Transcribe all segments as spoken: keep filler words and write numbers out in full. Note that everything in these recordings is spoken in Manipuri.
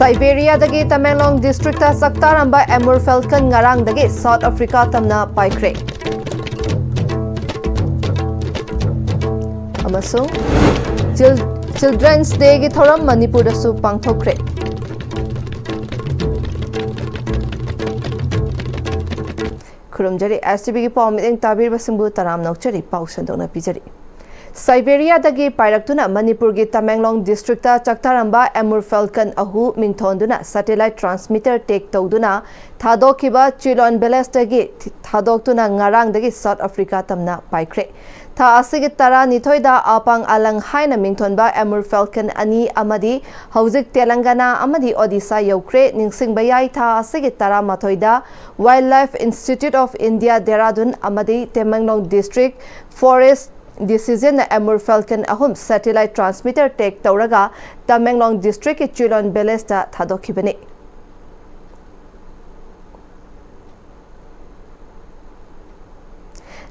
ꯁꯥꯏꯕꯦꯔꯤꯌꯥꯗꯒꯤ ꯇꯃꯦꯡꯂꯣꯡ ꯗꯤꯁꯇ꯭ꯔꯤꯛꯇ ꯆꯥꯛꯇꯥꯔꯝꯕ ꯑꯦꯃꯨꯔ ꯐꯦꯜꯀꯟ ꯉꯔꯥꯡꯗꯒꯤ ꯁꯥꯎꯠ ꯑꯐ꯭ꯔꯤꯀꯥ ꯇꯝꯅ ꯄꯥꯏꯈ꯭ꯔꯦ꯫ ꯑꯃꯁꯨꯡ ꯆꯤꯜ-, ꯆꯤꯜꯗ꯭ꯔꯦꯟꯁ ꯗꯦꯒꯤ ꯊꯧꯔꯝ ꯃꯅꯤꯄꯨꯔꯗꯁꯨ ꯄꯥꯡꯊꯣꯛꯈ꯭ꯔꯦ꯫ ꯈꯨꯔꯨꯝꯖꯔꯤ꯫ ꯑꯦꯁ ꯇꯤ ꯚꯤꯒꯤ ꯄꯥꯎ ꯃꯤꯠꯌꯦꯡ ꯇꯥꯕꯤꯔꯤꯕꯁꯤꯡꯕꯨ ꯇꯔꯥꯝꯅ ꯑꯣꯛꯆꯔꯤ꯫ ꯄꯥꯎ ꯁꯟꯗꯣꯛꯅ ꯄꯤꯖꯔꯤ꯫ ꯁꯥꯏꯕꯦꯔꯤꯌꯥꯗꯒꯤ ꯄꯥꯏꯔꯛꯇꯨꯅ ꯃꯅꯤꯄꯨꯔꯒꯤ ꯇꯃꯦꯡꯂꯣꯡ ꯗꯤꯁꯇ꯭ꯔꯤꯛꯇ ꯆꯥꯛꯇꯥꯔꯝꯕ ꯑꯦꯃꯨꯔ ꯐꯦꯜꯀꯟ ꯑꯍꯨ ꯃꯤꯡꯊꯣꯟꯗꯨꯅ ꯁꯦꯇꯦꯂꯥꯏꯠ ꯇ꯭ꯔꯥꯟꯁꯃꯤꯇꯔ ꯇꯦꯛ ꯇꯧꯗꯨꯅ ꯊꯥꯗꯣꯛꯈꯤꯕ ꯆꯤꯂꯣꯟ ꯚꯤꯂꯦꯖꯇꯒꯤ ꯊꯤ-, ꯊꯥꯗꯣꯛꯇꯨꯅ ꯉꯔꯥꯡꯗꯒꯤ ꯁꯥꯎꯠ ꯑꯐ꯭ꯔꯤꯀꯥ ꯇꯝꯅ ꯄꯥꯏꯈ꯭ꯔꯦ꯫ ꯊꯥ ꯑꯁꯤꯒꯤ ꯇꯔꯥꯅꯤꯊꯣꯏꯗ ꯑꯄꯥꯡ ꯑꯂꯪ ꯍꯥꯏꯅ ꯃꯤꯡꯊꯣꯟꯕ ꯑꯦꯃꯨꯔ ꯐꯦꯜꯀꯟ ꯑꯅꯤ ꯑꯃꯗꯤ ꯍꯧꯖꯤꯛ ꯇꯦꯂꯪꯒꯥꯅꯥ ꯑꯃꯗꯤ ꯑꯣꯗꯤꯁꯥ ꯌꯧꯈ꯭ꯔꯦ꯫ ꯅꯤꯡꯁꯤꯡꯕ ꯌꯥꯏ, ꯊꯥ ꯑꯁꯤꯒꯤ ꯇꯔꯥꯃꯥꯊꯣꯏꯗ Wildlife Institute of India, Dehradun ꯑꯃꯗꯤ ꯇꯃꯦꯡꯂꯣꯡ ꯗꯤꯁꯇ꯭ꯔꯤꯛ ꯐꯣꯔꯦꯁ ꯗꯤꯁꯤꯖꯟꯅ ꯑꯦꯃꯨꯔ ꯐꯦꯜꯀꯟ ꯑꯍꯨꯝ ꯁꯦꯇꯦꯂꯥꯏꯠ ꯇ꯭ꯔꯥꯟꯁꯃꯤꯇꯔ ꯇꯦꯛ ꯇꯧꯔꯒ ꯇꯃꯦꯡꯂꯣꯡ ꯗꯤꯁꯇ꯭ꯔꯤꯛꯀꯤ ꯆꯤꯂꯣꯟ ꯚꯤꯂꯦꯖꯇ ꯊꯥꯗꯣꯛꯈꯤꯕꯅꯤ꯫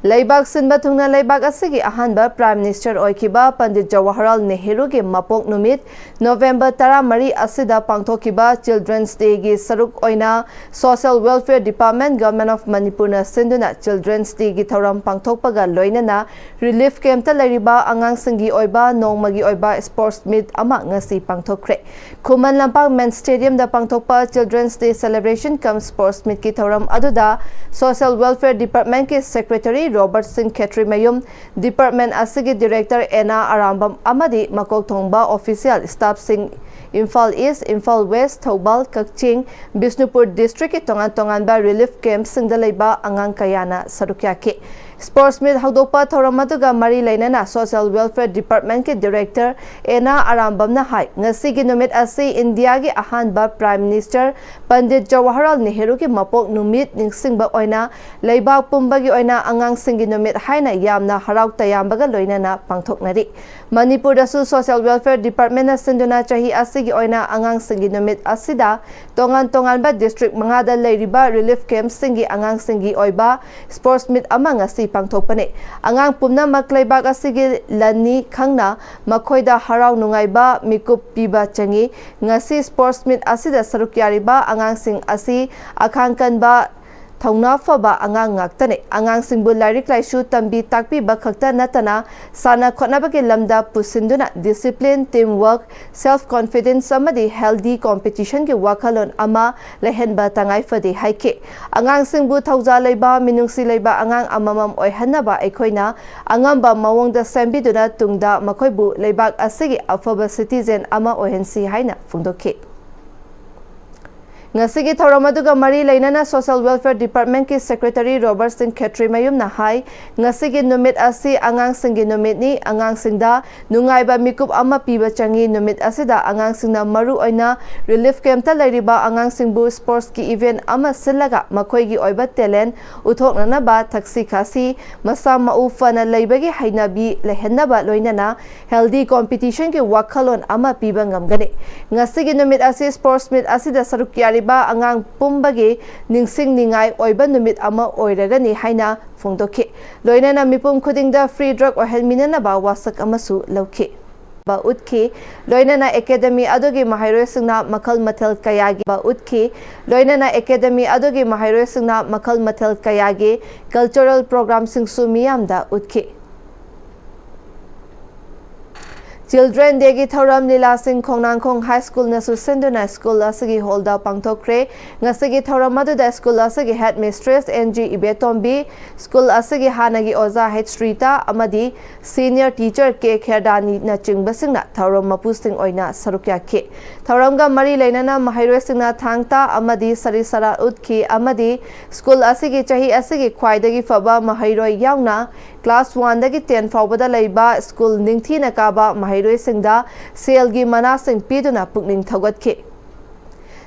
ꯂꯩꯕꯥꯛ ꯁꯤꯟꯕ ꯊꯨꯡꯅ ꯂꯩꯕꯥꯛ ꯑꯁꯤꯒꯤ ꯑꯍꯥꯟꯕ ꯄ꯭ꯔꯥꯏꯝ ꯃꯤꯅꯤꯁꯇꯔ ꯑꯣꯏꯈꯤꯕ ꯄꯟꯗꯤꯠ ꯖꯋꯥꯍꯔꯂꯥꯜ ꯅꯦꯍꯔꯨꯒꯤ ꯃꯄꯣꯛ ꯅꯨꯃꯤꯠ ꯅꯣꯕꯦꯝꯕꯔ ꯇꯔꯥꯃꯔꯤ ꯑꯁꯤꯗ ꯄꯥꯡꯊꯣꯛꯈꯤꯕ ꯆꯤꯜꯗ꯭ꯔꯦꯟꯁ ꯗꯦꯒꯤ ꯁꯔꯨꯛ ꯑꯣꯏꯅ social welfare department, government of ꯃꯅꯤꯄꯨꯔꯅ ꯁꯤꯟꯗꯨꯅ ꯆꯤꯜꯗ꯭ꯔꯦꯟꯁ ꯗꯦꯒꯤ ꯊꯧꯔꯝ ꯄꯥꯡꯊꯣꯛꯄꯒ ꯂꯣꯏꯅꯅ ꯔꯤꯂꯤꯐ ꯀꯦꯝꯞꯇ ꯂꯩꯔꯤꯕ ꯑꯉꯥꯡꯁꯤꯡꯒꯤ ꯑꯣꯏꯕ ꯅꯣꯡꯃꯒꯤ ꯑꯣꯏꯕ ꯁ꯭ꯄꯣꯔꯠꯁ ꯃꯤꯠ ꯑꯃ ꯉꯁꯤ ꯄꯥꯡꯊꯣꯛꯈ꯭ꯔꯦ꯫ ꯈꯨꯃꯟ ꯂꯝꯄꯥꯛ ꯃꯦꯟ ꯁ꯭ꯇꯦꯗꯤꯌꯝꯗ ꯄꯥꯡꯊꯣꯛꯄ ꯆꯤꯜꯗ꯭ꯔꯦꯟꯁ ꯗꯦ ꯁꯦꯂꯦꯕ꯭ꯔꯦꯁꯟ ꯀꯝ ꯁ꯭ꯄꯣꯔꯠꯁ ꯃꯤꯠꯀꯤ ꯊꯧꯔꯝ ꯑꯗꯨꯗ ꯁꯣꯁꯤꯌꯦꯜ ꯋꯦꯜꯐꯤꯌꯔ ꯗꯤꯄꯥꯔꯠꯃꯦꯟꯠꯀꯤ ꯁꯦꯀ꯭ꯔꯦꯇꯔꯤ ꯔꯣꯕꯔꯠ ꯁꯤꯡ ꯈꯦꯇ꯭ꯔꯤꯃꯌꯨꯝ, ꯗꯤꯄꯥꯔꯠꯃꯦꯟꯠ ꯑꯁꯤꯒꯤ ꯗꯤꯔꯦꯛꯇꯔ ꯑꯦꯅꯥ ꯑꯔꯥꯝꯕꯝ ꯑꯃꯗꯤ ꯃꯀꯣꯛ ꯊꯣꯡꯕ ꯑꯣꯐꯤꯁꯤꯌꯦꯜ ꯁ꯭ꯇꯥꯐꯁꯤꯡ, ꯏꯝꯐꯥꯜ ꯏꯁ꯭ꯠ, ꯏꯝꯐꯥꯜ ꯋꯦꯁ꯭ꯠ, ꯊꯧꯕꯥꯜ, ꯀꯛꯆꯤꯡ, ꯕꯤꯁꯅꯨꯄꯨꯔ ꯗꯤꯁꯇ꯭ꯔꯤꯛꯀꯤ ꯇꯣꯉꯥꯟ ꯇꯣꯉꯥꯟꯕ ꯔꯤꯂꯤꯐ ꯀꯦꯝꯞꯁꯤꯡꯗ ꯂꯩꯕ ꯑꯉꯥꯡ ꯀꯌꯥꯅ ꯁꯔꯨꯛ ꯌꯥꯈꯤ꯫ ꯁ꯭ꯄꯣꯔꯠꯁ ꯃꯤꯠ ꯍꯧꯗꯣꯛꯄ ꯊꯧꯔꯝ ꯑꯗꯨꯒ ꯃꯔꯤ ꯂꯩꯅꯅ ꯁꯣꯁꯤꯌꯦꯜ ꯋꯦꯜꯐꯤꯌꯔ ꯗꯤꯄꯥꯔꯠꯃꯦꯟꯠꯀꯤ ꯗꯤꯔꯦꯛꯇꯔ ꯑꯦꯅꯥ ꯑꯔꯥꯝꯕꯝꯅ ꯍꯥꯏ, ꯉꯁꯤꯒꯤ ꯅꯨꯃꯤꯠ ꯑꯁꯤ ꯏꯟꯗꯤꯌꯥꯒꯤ ꯑꯍꯥꯟꯕ ꯄ꯭ꯔꯥꯏꯝ ꯃꯤꯅꯤꯁꯇꯔ ꯄꯟꯗꯤꯠ ꯖꯋꯥꯍꯔꯂꯥꯜ ꯅꯦꯍꯔꯨꯒꯤ ꯃꯄꯣꯛ ꯅꯨꯃꯤꯠ ꯅꯤꯡꯁꯤꯡꯕ ꯑꯣꯏꯅ ꯂꯩꯕꯥꯛ ꯄꯨꯝꯕꯒꯤ ꯑꯣꯏꯅ ꯑꯉꯥꯡꯁꯤꯡꯒꯤ ꯅꯨꯃꯤꯠ ꯍꯥꯏꯅ ꯌꯥꯝꯅ ꯍꯔꯥꯎ ꯇꯌꯥꯝꯕꯒ ꯂꯣꯏꯅꯅ ꯄꯥꯡꯊꯣꯛꯅꯔꯤ꯫ ꯃꯅꯤꯄꯨꯔꯗꯁꯨ ꯁꯣꯁꯤꯌꯦꯜ ꯋꯦꯜꯐꯤꯌꯔ ꯗꯤꯄꯥꯔꯠꯃꯦꯟꯠꯅ ꯁꯤꯟꯗꯨꯅ ꯆꯍꯤ ꯑꯁꯤꯒꯤ ꯑꯣꯏꯅ ꯑꯉꯥꯡꯁꯤꯡꯒꯤ ꯅꯨꯃꯤꯠ ꯑꯁꯤꯗ ꯇꯣꯉꯥꯟ ꯇꯣꯉꯥꯟꯕ ꯗꯤꯁꯇ꯭ꯔꯤꯛ ꯃꯉꯥꯗ ꯂꯩꯔꯤꯕ ꯔꯤꯂꯤꯐ ꯀꯦꯝꯞꯁꯤꯡꯒꯤ ꯑꯉꯥꯡꯁꯤꯡꯒꯤ ꯑꯣꯏꯕ ꯁ꯭ꯄꯣꯔꯠꯁ ꯃꯤꯠ ꯑꯃ ꯉꯁꯤ ꯄꯥꯡꯊꯣꯛꯄꯅꯤ꯫ ꯑꯉꯥꯡ ꯄꯨꯝꯅꯃꯛ ꯂꯩꯕꯥꯛ ꯑꯁꯤꯒꯤ ꯂꯟꯅꯤ ꯈꯪꯅ ꯃꯈꯣꯏꯗ ꯍꯔꯥꯎ ꯅꯨꯡꯉꯥꯏꯕ ꯃꯤꯀꯨꯞ ꯄꯤꯕ ꯆꯪꯏ꯫ ꯉꯁꯤ sports meet ꯑꯁꯤꯗ ꯁꯔꯨꯛ ꯌꯥꯔꯤꯕ ꯑꯉꯥꯡꯁꯤꯡ ꯑꯁꯤ ꯑꯈꯥꯡ ꯀꯟꯕ, ꯊꯧꯅꯥ ꯐꯕ ꯑꯉꯥꯡ ꯉꯥꯛꯇꯅꯤ꯫ ꯑꯉꯥꯡꯁꯤꯡꯕꯨ ꯂꯥꯏꯔꯤꯛ ꯂꯥꯏꯁꯨ ꯇꯝꯕꯤ ꯇꯥꯛꯄꯤꯕ ꯈꯛꯇ ꯅꯠꯇꯅ ꯁꯥꯟꯅ ꯈꯣꯠꯅꯕꯒꯤ ꯂꯝꯗ ꯄꯨꯁꯤꯟꯗꯨꯅ discipline, team work, self confidence ꯑꯃꯗꯤ healthy competitionꯒꯤ ꯋꯥꯈꯜꯂꯣꯟ ꯑꯃ ꯂꯩꯍꯟꯕ ꯇꯉꯥꯏ ꯐꯗꯦ ꯍꯥꯏꯈꯤ꯫ ꯑꯉꯥꯡꯁꯤꯡꯕꯨ ꯊꯧꯖꯥꯜ ꯂꯩꯕ, ꯃꯤꯅꯨꯡꯁꯤ ꯂꯩꯕ ꯑꯉꯥꯡ ꯑꯃꯃꯝ ꯑꯣꯏꯍꯟꯅꯕ ꯑꯩꯈꯣꯏꯅ ꯑꯉꯝꯕ ꯃꯑꯣꯡꯗ ꯁꯦꯝꯕꯤꯗꯨꯅ ꯇꯨꯡꯗ ꯃꯈꯣꯏꯕꯨ ꯂꯩꯕꯥꯛ ꯑꯁꯤꯒꯤ ꯑꯐꯕ citizen ꯑꯃ ꯑꯣꯏꯍꯟꯁꯤ ꯍꯥꯏꯅ ꯐꯣꯡꯗꯣꯛꯈꯤ꯫ ꯉꯁꯤꯒꯤ ꯊꯧꯔꯝ ꯑꯗꯨꯒ ꯃꯔꯤ ꯂꯩꯅꯅ Social Welfare Departmentꯀꯤ Secretary ꯔꯣꯕꯔꯠ ꯁꯤꯡ ꯈꯦꯇ꯭ꯔꯤꯃꯌꯨꯝꯅ ꯍꯥꯏ, ꯉꯁꯤꯒꯤ ꯅꯨꯃꯤꯠ ꯑꯁꯤ ꯑꯉꯥꯡꯁꯤꯡꯒꯤ ꯅꯨꯃꯤꯠꯅꯤ꯫ ꯑꯉꯥꯡꯁꯤꯡꯗ ꯅꯨꯡꯉꯥꯏꯕ ꯃꯤꯀꯨꯞ ꯑꯃ ꯄꯤꯕ ꯆꯪꯏ꯫ ꯅꯨꯃꯤꯠ ꯑꯁꯤꯗ ꯑꯉꯥꯡꯁꯤꯡꯅ ꯃꯔꯨ ꯑꯣꯏꯅ relief campꯇ ꯂꯩꯔꯤꯕ ꯑꯉꯥꯡꯁꯤꯡꯕꯨ sportsꯀꯤ event ꯑꯃ ꯁꯤꯜꯂꯒ ꯃꯈꯣꯏꯒꯤ ꯑꯣꯏꯕ talent ꯎꯠꯊꯣꯛꯅꯅꯕ ꯊꯛꯁꯤ ꯈꯥꯁꯤ, ꯃꯁꯥ ꯃꯎ ꯐꯅ ꯂꯩꯕꯒꯤ ꯍꯩꯅꯕꯤ ꯂꯩꯍꯟꯅꯕ ꯂꯣꯏꯅꯅ healthy competitionꯒꯤ ꯋꯥꯈꯜꯂꯣꯟ ꯑꯃ ꯄꯤꯕ ꯉꯝꯒꯅꯤ꯫ ꯉꯁꯤꯒꯤ ꯅꯨꯃꯤꯠ ꯑꯁꯤ sports meet ꯑꯁꯤꯗ ꯁꯔꯨꯛ ꯌꯥꯔꯤꯕ ꯑꯉꯥꯡ ꯄꯨꯝꯕꯒꯤ ꯅꯤꯡꯁꯤꯡꯅꯤꯡꯉꯥꯏ ꯑꯣꯏꯕ ꯅꯨꯃꯤꯠ ꯑꯃ ꯑꯣꯏꯔꯒꯅꯤ ꯍꯥꯏꯅ ꯐꯣꯡꯗꯣꯛꯈꯤ꯫ ꯂꯣꯏꯅꯅ ꯃꯤꯄꯨꯝ ꯈꯨꯗꯤꯡꯗ free drug ꯑꯣꯏꯍꯟꯃꯤꯟꯅꯅꯕ ꯋꯥꯁꯛ ꯑꯃꯁꯨ ꯂꯧꯈꯤ꯫ ꯎꯠꯈꯤ꯫ ꯂꯣꯏꯅꯅ academy ꯑꯗꯨꯒꯤ ꯃꯍꯩꯔꯣꯏꯁꯤꯡꯅ ꯃꯈꯜ ꯃꯊꯦꯜ ꯀꯌꯥꯒꯤ ꯎꯠꯈꯤ꯫ ꯂꯣꯏꯅꯅ academy ꯑꯗꯨꯒꯤ ꯃꯍꯩꯔꯣꯏꯁꯤꯡꯅ ꯃꯈꯜ ꯃꯊꯦꯜ ꯀꯌꯥꯒꯤ cultural programmeꯁꯤꯡꯁꯨ ꯃꯤꯌꯥꯝꯗ ꯎꯠꯈꯤ꯫ Children Dayꯒꯤ ꯊꯧꯔꯝ ꯂꯤꯂꯥꯁꯤꯡ ꯈꯣꯡꯅꯥꯡꯈꯣꯡ High Schoolꯅꯁꯨ ꯁꯤꯟꯗꯨꯅ school ꯑꯁꯤꯒꯤ hallꯗ ꯄꯥꯡꯊꯣꯛꯈ꯭ꯔꯦ꯫ ꯉꯁꯤꯒꯤ ꯊꯧꯔꯝ ꯑꯗꯨꯗ school ꯑꯁꯤꯒꯤ headmistress N G ꯏꯕꯦꯇꯣꯝꯕꯤ, school ꯑꯁꯤꯒꯤ ꯍꯥꯟꯅꯒꯤ ꯑꯣꯖꯥ H ꯔꯤꯇꯥ ꯑꯃꯗꯤ senior teacher K ꯈꯦꯔꯗꯥꯅꯤꯅꯆꯤꯡꯕꯁꯤꯡꯅ ꯊꯧꯔꯝ ꯃꯄꯨꯁꯤꯡ ꯑꯣꯏꯅ ꯁꯔꯨꯛ ꯌꯥꯈꯤ꯫ ꯊꯧꯔꯝꯒ ꯃꯔꯤ ꯂꯩꯅꯅ ꯃꯍꯩꯔꯣꯏꯁꯤꯡꯅ ꯊꯥꯡ ꯇꯥ ꯑꯃꯗꯤ ꯁꯔꯤꯠ ꯁꯔꯥꯠ ꯎꯠꯈꯤ ꯑꯃꯗꯤ school ꯑꯁꯤꯒꯤ ꯆꯍꯤ ꯑꯁꯤꯒꯤ ꯈ꯭ꯋꯥꯏꯗꯒꯤ ꯐꯕ ꯃꯍꯩꯔꯣꯏ ꯌꯥꯎꯅ class oneꯗꯒꯤ ten ꯐꯥꯎꯕꯗ ꯂꯩꯕ school ꯅꯤꯡꯊꯤꯅ ꯀꯥꯕ ꯃꯍꯩꯔꯣꯏꯁꯤꯡꯗ ꯁꯦꯜꯒꯤ ꯃꯅꯥꯁꯤꯡ ꯄꯤꯗꯨꯅ ꯄꯨꯛꯅꯤꯡ ꯊꯧꯒꯠꯈꯤ꯫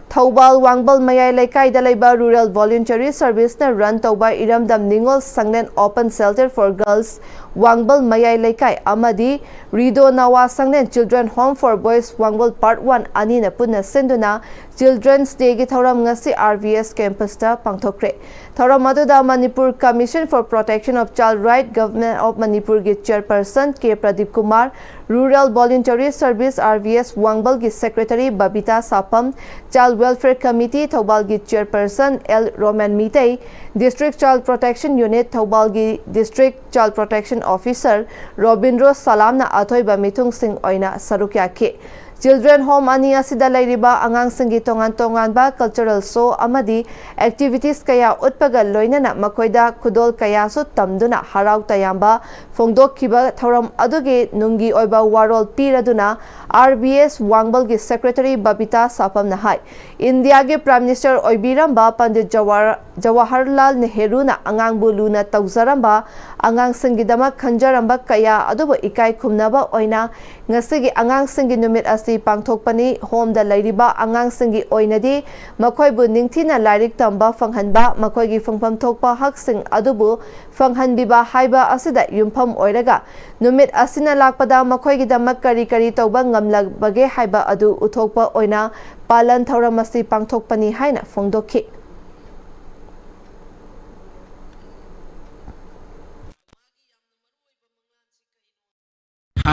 ꯊꯧꯕꯥꯜ ꯋꯥꯡꯕꯜ ꯃꯌꯥꯏ ꯂꯩꯀꯥꯏꯗ ꯂꯩꯕ Rural Voluntary Serviceꯅ run ꯇꯧꯕ ꯏꯔꯝꯗꯝ ꯅꯤꯉꯣꯜ ꯁꯪꯂꯦꯟ Open Shelter for Girls ꯋꯥꯡꯕꯜ ꯃꯌꯥꯏ ꯂꯩꯀꯥꯏ ꯑꯃꯗꯤ ꯔꯤꯗꯣ ꯅꯋꯥ ꯁꯪꯂꯦꯟ Children Home for Boys ꯋꯥꯡꯕꯜ Part one ꯑꯅꯤꯅ ꯄꯨꯟꯅ ꯁꯤꯟꯗꯨꯅ Children's Dayꯒꯤ ꯊꯧꯔꯝ ꯉꯁꯤ R V S campusꯇ ꯄꯥꯡꯊꯣꯛꯈ꯭ꯔꯦ꯫ ꯊꯧꯔꯝ ꯑꯗꯨꯗ Manipur Commission for Protection of Child Right, Government of Manipurꯒꯤ Chairperson K Pradeep Kumar, Rural Voluntary Service R V S ꯋꯥꯡꯕꯜꯒꯤ Secretary Babita Sapam, Child Welfare Committee ꯊꯧꯕꯥꯜꯒꯤ Chairperson L Roman Mitei, District Child Protection Unit ꯊꯧꯕꯥꯜꯒꯤ District Child Protection Officer Robindro ꯁꯂꯥꯝꯅ ꯑꯊꯣꯏꯕ ꯃꯤꯊꯨꯡꯁꯤꯡ ꯑꯣꯏꯅ ꯁꯔꯨꯛ ꯌꯥꯈꯤ꯫ Children Home ꯑꯅꯤ ꯑꯁꯤꯗ ꯂꯩꯔꯤꯕ ꯑꯉꯥꯡꯁꯤꯡꯒꯤ ꯇꯣꯉꯥꯟ ꯇꯣꯉꯥꯟꯕ cultural show ꯑꯃꯗꯤ activities ꯀꯌꯥ ꯎꯠꯄꯒ ꯂꯣꯏꯅꯅ ꯃꯈꯣꯏꯗ ꯈꯨꯗꯣꯜ ꯀꯌꯥꯁꯨ ꯇꯝꯗꯨꯅ ꯍꯔꯥꯎ ꯇꯌꯥꯝꯕ ꯐꯣꯡꯗꯣꯛꯈꯤꯕ ꯊꯧꯔꯝ ꯑꯗꯨꯒꯤ ꯅꯨꯡꯒꯤ ꯑꯣꯏꯕ ꯋꯥꯔꯣꯜ ꯄꯤꯔꯗꯨꯅ R V S ꯋꯥꯡꯕꯜꯒꯤ Secretary Babita ꯁꯥꯄꯝꯅ ꯍꯥꯏ, ꯏꯟꯗꯤꯌꯥꯒꯤ Prime Minister ꯑꯣꯏꯕꯤꯔꯝꯕ ꯄꯟꯗꯤꯠ ꯖꯋꯥꯍꯔ, ꯖꯋꯥꯍꯔꯂꯥꯜ ꯅꯦꯍꯔꯨꯅ ꯑꯉꯥꯡꯕꯨ ꯂꯨꯅ ꯇꯧꯖꯔꯝꯕ, ꯑꯉꯥꯡꯁꯤꯡꯒꯤꯗꯃꯛ ꯈꯟꯖꯔꯝꯕ ꯀꯌꯥ ꯑꯗꯨꯕꯨ ꯏꯀꯥꯏ ꯈꯨꯝꯅꯕ ꯑꯣꯏꯅ ꯉꯁꯤꯒꯤ ꯑꯉꯥꯡꯁꯤꯡꯒꯤ ꯅꯨꯃꯤꯠ ꯑꯁꯤ ꯄꯥꯡꯊꯣꯛꯄꯅꯤ꯫ Homeꯗ ꯂꯩꯔꯤꯕ ꯑꯉꯥꯡꯁꯤꯡꯒꯤ ꯑꯣꯏꯅꯗꯤ ꯃꯈꯣꯏꯕꯨ ꯅꯤꯡꯊꯤꯅ ꯂꯥꯏꯔꯤꯛ ꯇꯝꯕ ꯐꯪꯍꯟꯕ, ꯃꯈꯣꯏꯒꯤ ꯐꯪꯐꯝ ꯊꯣꯛꯄ ꯍꯛꯁꯤꯡ ꯑꯗꯨꯕꯨ ꯐꯪꯍꯟꯕꯤꯕ ꯍꯥꯏꯕ ꯑꯁꯤꯗ ꯌꯨꯝꯐꯝ ꯑꯣꯏꯔꯒ ꯅꯨꯃꯤꯠ ꯑꯁꯤꯅ ꯂꯥꯛꯄꯗ ꯃꯈꯣꯏꯒꯤꯗꯃꯛ ꯀꯔꯤ ꯀꯔꯤ ꯇꯧꯕ ꯉꯝꯂꯕꯒꯦ ꯍꯥꯏꯕ ꯑꯗꯨ ꯎꯠꯊꯣꯛꯄ ꯑꯣꯏꯅ ꯄꯥꯂꯟ ꯊꯧꯔꯝ ꯑꯁꯤ ꯄꯥꯡꯊꯣꯛꯄꯅꯤ ꯍꯥꯏꯅ ꯐꯣꯡꯗꯣꯛꯈꯤ꯫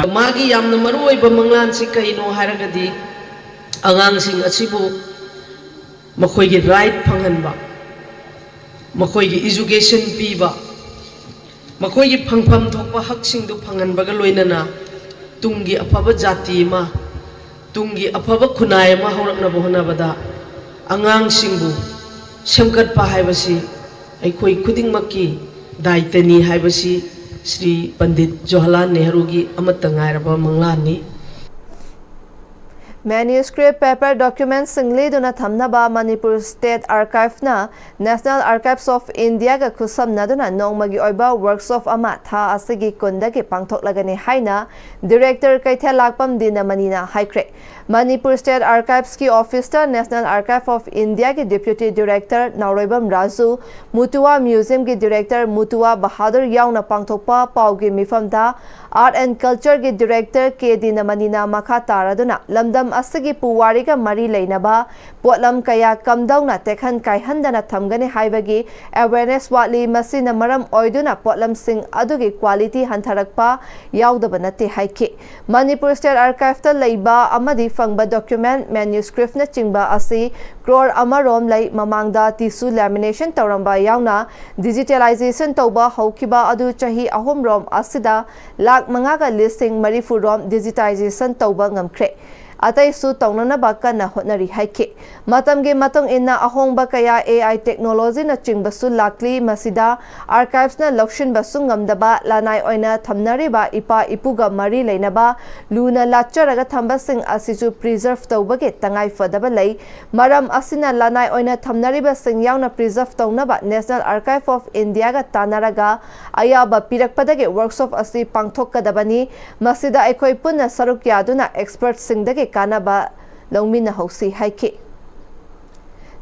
ꯃꯥꯒꯤ ꯌꯥꯝꯅ ꯃꯔꯨꯑꯣꯏꯕ ꯃꯪꯂꯥꯟꯁꯤ ꯀꯩꯅꯣ ꯍꯥꯏꯔꯒꯗꯤ, ꯑꯉꯥꯡꯁꯤꯡ ꯑꯁꯤꯕꯨ ꯃꯈꯣꯏꯒꯤ right ꯐꯪꯍꯟꯕ, ꯃꯈꯣꯏꯒꯤ education ꯄꯤꯕ, ꯃꯈꯣꯏꯒꯤ ꯐꯪꯐꯝ ꯊꯣꯛꯄ ꯍꯛꯁꯤꯡꯗꯨ ꯐꯪꯍꯟꯕꯒ ꯂꯣꯏꯅꯅ ꯇꯨꯡꯒꯤ ꯑꯐꯕ ꯖꯥꯇꯤ ꯑꯃ, ꯇꯨꯡꯒꯤ ꯑꯐꯕ ꯈꯨꯟꯅꯥꯏ ꯑꯃ ꯍꯧꯔꯛꯅꯕ ꯍꯣꯠꯅꯕꯗ ꯑꯉꯥꯡꯁꯤꯡꯕꯨ ꯁꯦꯝꯒꯠꯄ ꯍꯥꯏꯕꯁꯤ ꯑꯩꯈꯣꯏ ꯈꯨꯗꯤꯡꯃꯛꯀꯤ ꯗꯥꯏꯇꯅꯤ ꯍꯥꯏꯕꯁꯤ ꯁ꯭ꯔꯤ ꯄꯟꯗꯤꯠ ꯖꯋꯥꯍꯔꯂꯥꯜ ꯅꯦꯍꯔꯨꯒꯤ ꯑꯃꯠꯇ ꯉꯥꯏꯔꯕ ꯃꯪꯂꯥꯟꯅꯤ꯫ Manuscript paper documentsꯁꯤꯡ ꯂꯤꯗꯨꯅ ꯊꯝꯅꯕ Manipur State Archiveꯅ National Archives of Indiaꯒ ꯈꯨꯠꯁꯝꯅꯗꯨꯅ ꯅꯣꯡꯃꯒꯤ ꯑꯣꯏꯕ workshop ꯑꯃ ꯊꯥ ꯑꯁꯤꯒꯤ ꯀꯨꯟꯗꯒꯤ ꯄꯥꯡꯊꯣꯛꯂꯒꯅꯤ ꯍꯥꯏꯅ Director ꯀꯩꯊꯦꯜꯂꯥꯛꯄꯝ ꯗꯤꯅꯃꯅꯤꯅ ꯍꯥꯏꯈ꯭ꯔꯦ꯫ Manipur State Archivesꯀꯤ officeꯇ National Archive of Indiaꯒꯤ Deputy Director ꯅꯥꯎꯔꯣꯏꯕꯝ Raju, ꯃꯨꯇꯨꯋꯥ Museumꯒꯤ Director ꯃꯨꯇꯨꯋꯥ Bahadur ꯌꯥꯎꯅ ꯄꯥꯡꯊꯣꯛꯄ ꯄꯥꯎꯒꯤ ꯃꯤꯐꯝꯗ Art and Culture ꯒꯤ Director ꯀꯦ ꯗꯤꯅꯃꯅꯤꯅ ꯃꯈꯥ ꯇꯥꯔꯗꯨꯅ ꯂꯝꯗꯝ ꯑꯁꯤꯒꯤ ꯄꯨꯋꯥꯔꯤꯒ ꯃꯔꯤ ꯂꯩꯅꯕ ꯄꯣꯠꯂꯝ ꯀꯌꯥ ꯀꯝꯗꯧꯅ ꯇꯦꯛꯍꯟ ꯀꯥꯏꯍꯟꯗꯅ ꯊꯝꯒꯅꯤ ꯍꯥꯏꯕꯒꯤ awareness ꯋꯥꯠꯂꯤ, ꯃꯁꯤꯅ ꯃꯔꯝ ꯑꯣꯏꯗꯨꯅ ꯄꯣꯠꯂꯝꯁꯤꯡ ꯑꯗꯨꯒꯤ quality ꯍꯟꯊꯔꯛꯄ ꯌꯥꯎꯗꯕ ꯅꯠꯇꯦ ꯍꯥꯏꯈꯤ꯫ ꯃꯅꯤꯄꯨꯔ State Archive ꯇ ꯂꯩꯕ ꯑꯃꯗꯤ ꯐꯪꯕ document, manuscript ꯅꯆꯤꯡꯕ ꯑꯁꯤ ꯀ꯭ꯔꯣꯔ ꯑꯃ ꯔꯣꯝ ꯂꯩ꯫ ꯃꯃꯥꯡꯗ tissue lamination ꯇꯧꯔꯝꯕ ꯌꯥꯎꯅ digitalization ꯇꯧꯕ ꯍꯧꯈꯤꯕ ꯑꯗꯨ ꯆꯍꯤ ꯑꯍꯨꯝ ꯔꯣꯝ ꯑꯁꯤꯗ ꯂꯥꯈ ꯃꯉꯥꯒ ꯂꯤꯁꯤꯡ ꯃꯔꯤꯐꯨ ꯔꯣꯝ digitization ꯇꯧꯕ ꯉꯝꯈ꯭ꯔꯦ꯫ ꯑꯇꯩꯁꯨ ꯇꯧꯅꯅꯕ ꯀꯟꯅ ꯍꯣꯠꯅꯔꯤ ꯍꯥꯏꯈꯤ꯫ ꯃꯇꯝꯒꯤ ꯃꯇꯨꯡ ꯏꯟꯅ ꯑꯍꯣꯡꯕ ꯀꯌꯥ, A I technology ꯅꯆꯤꯡꯕꯁꯨ ꯂꯥꯛꯂꯤ꯫ ꯃꯁꯤꯗ archives ꯅ ꯂꯧꯁꯤꯟꯕꯁꯨ ꯉꯝꯗꯕ ꯂꯅꯥꯏ ꯑꯣꯏꯅ ꯊꯝꯅꯔꯤꯕ ꯏꯄꯥ ꯏꯄꯨꯒ ꯃꯔꯤ ꯂꯩꯅꯕ ꯂꯨꯅ ꯂꯥꯠꯆꯔꯒ ꯊꯝꯕꯁꯤꯡ ꯑꯁꯤꯁꯨ preserve ꯇꯧꯕꯒꯤ ꯇꯉꯥꯏ ꯐꯗꯕ ꯂꯩ꯫ ꯃꯔꯝ ꯑꯁꯤꯅ ꯂꯅꯥꯏ ꯑꯣꯏꯅ ꯊꯝꯅꯔꯤꯕꯁꯤꯡ ꯌꯥꯎꯅ preserve ꯇꯧꯅꯕ National Archive of India ꯒ ꯇꯥꯟꯅꯔꯒ ꯑꯌꯥꯕ ꯄꯤꯔꯛꯄꯗꯒꯤ workshop ꯑꯁꯤ ꯄꯥꯡꯊꯣꯛꯀꯗꯕꯅꯤ꯫ ꯃꯁꯤꯗ ꯑꯩꯈꯣꯏ ꯄꯨꯟꯅ ꯁꯔꯨꯛ ꯌꯥꯗꯨꯅ expert ꯁꯤꯡꯗꯒꯤ ꯀꯥꯟꯅꯕ ꯂꯧꯃꯤꯟꯅꯍꯧꯁꯤ ꯍꯥꯏꯈꯤ꯫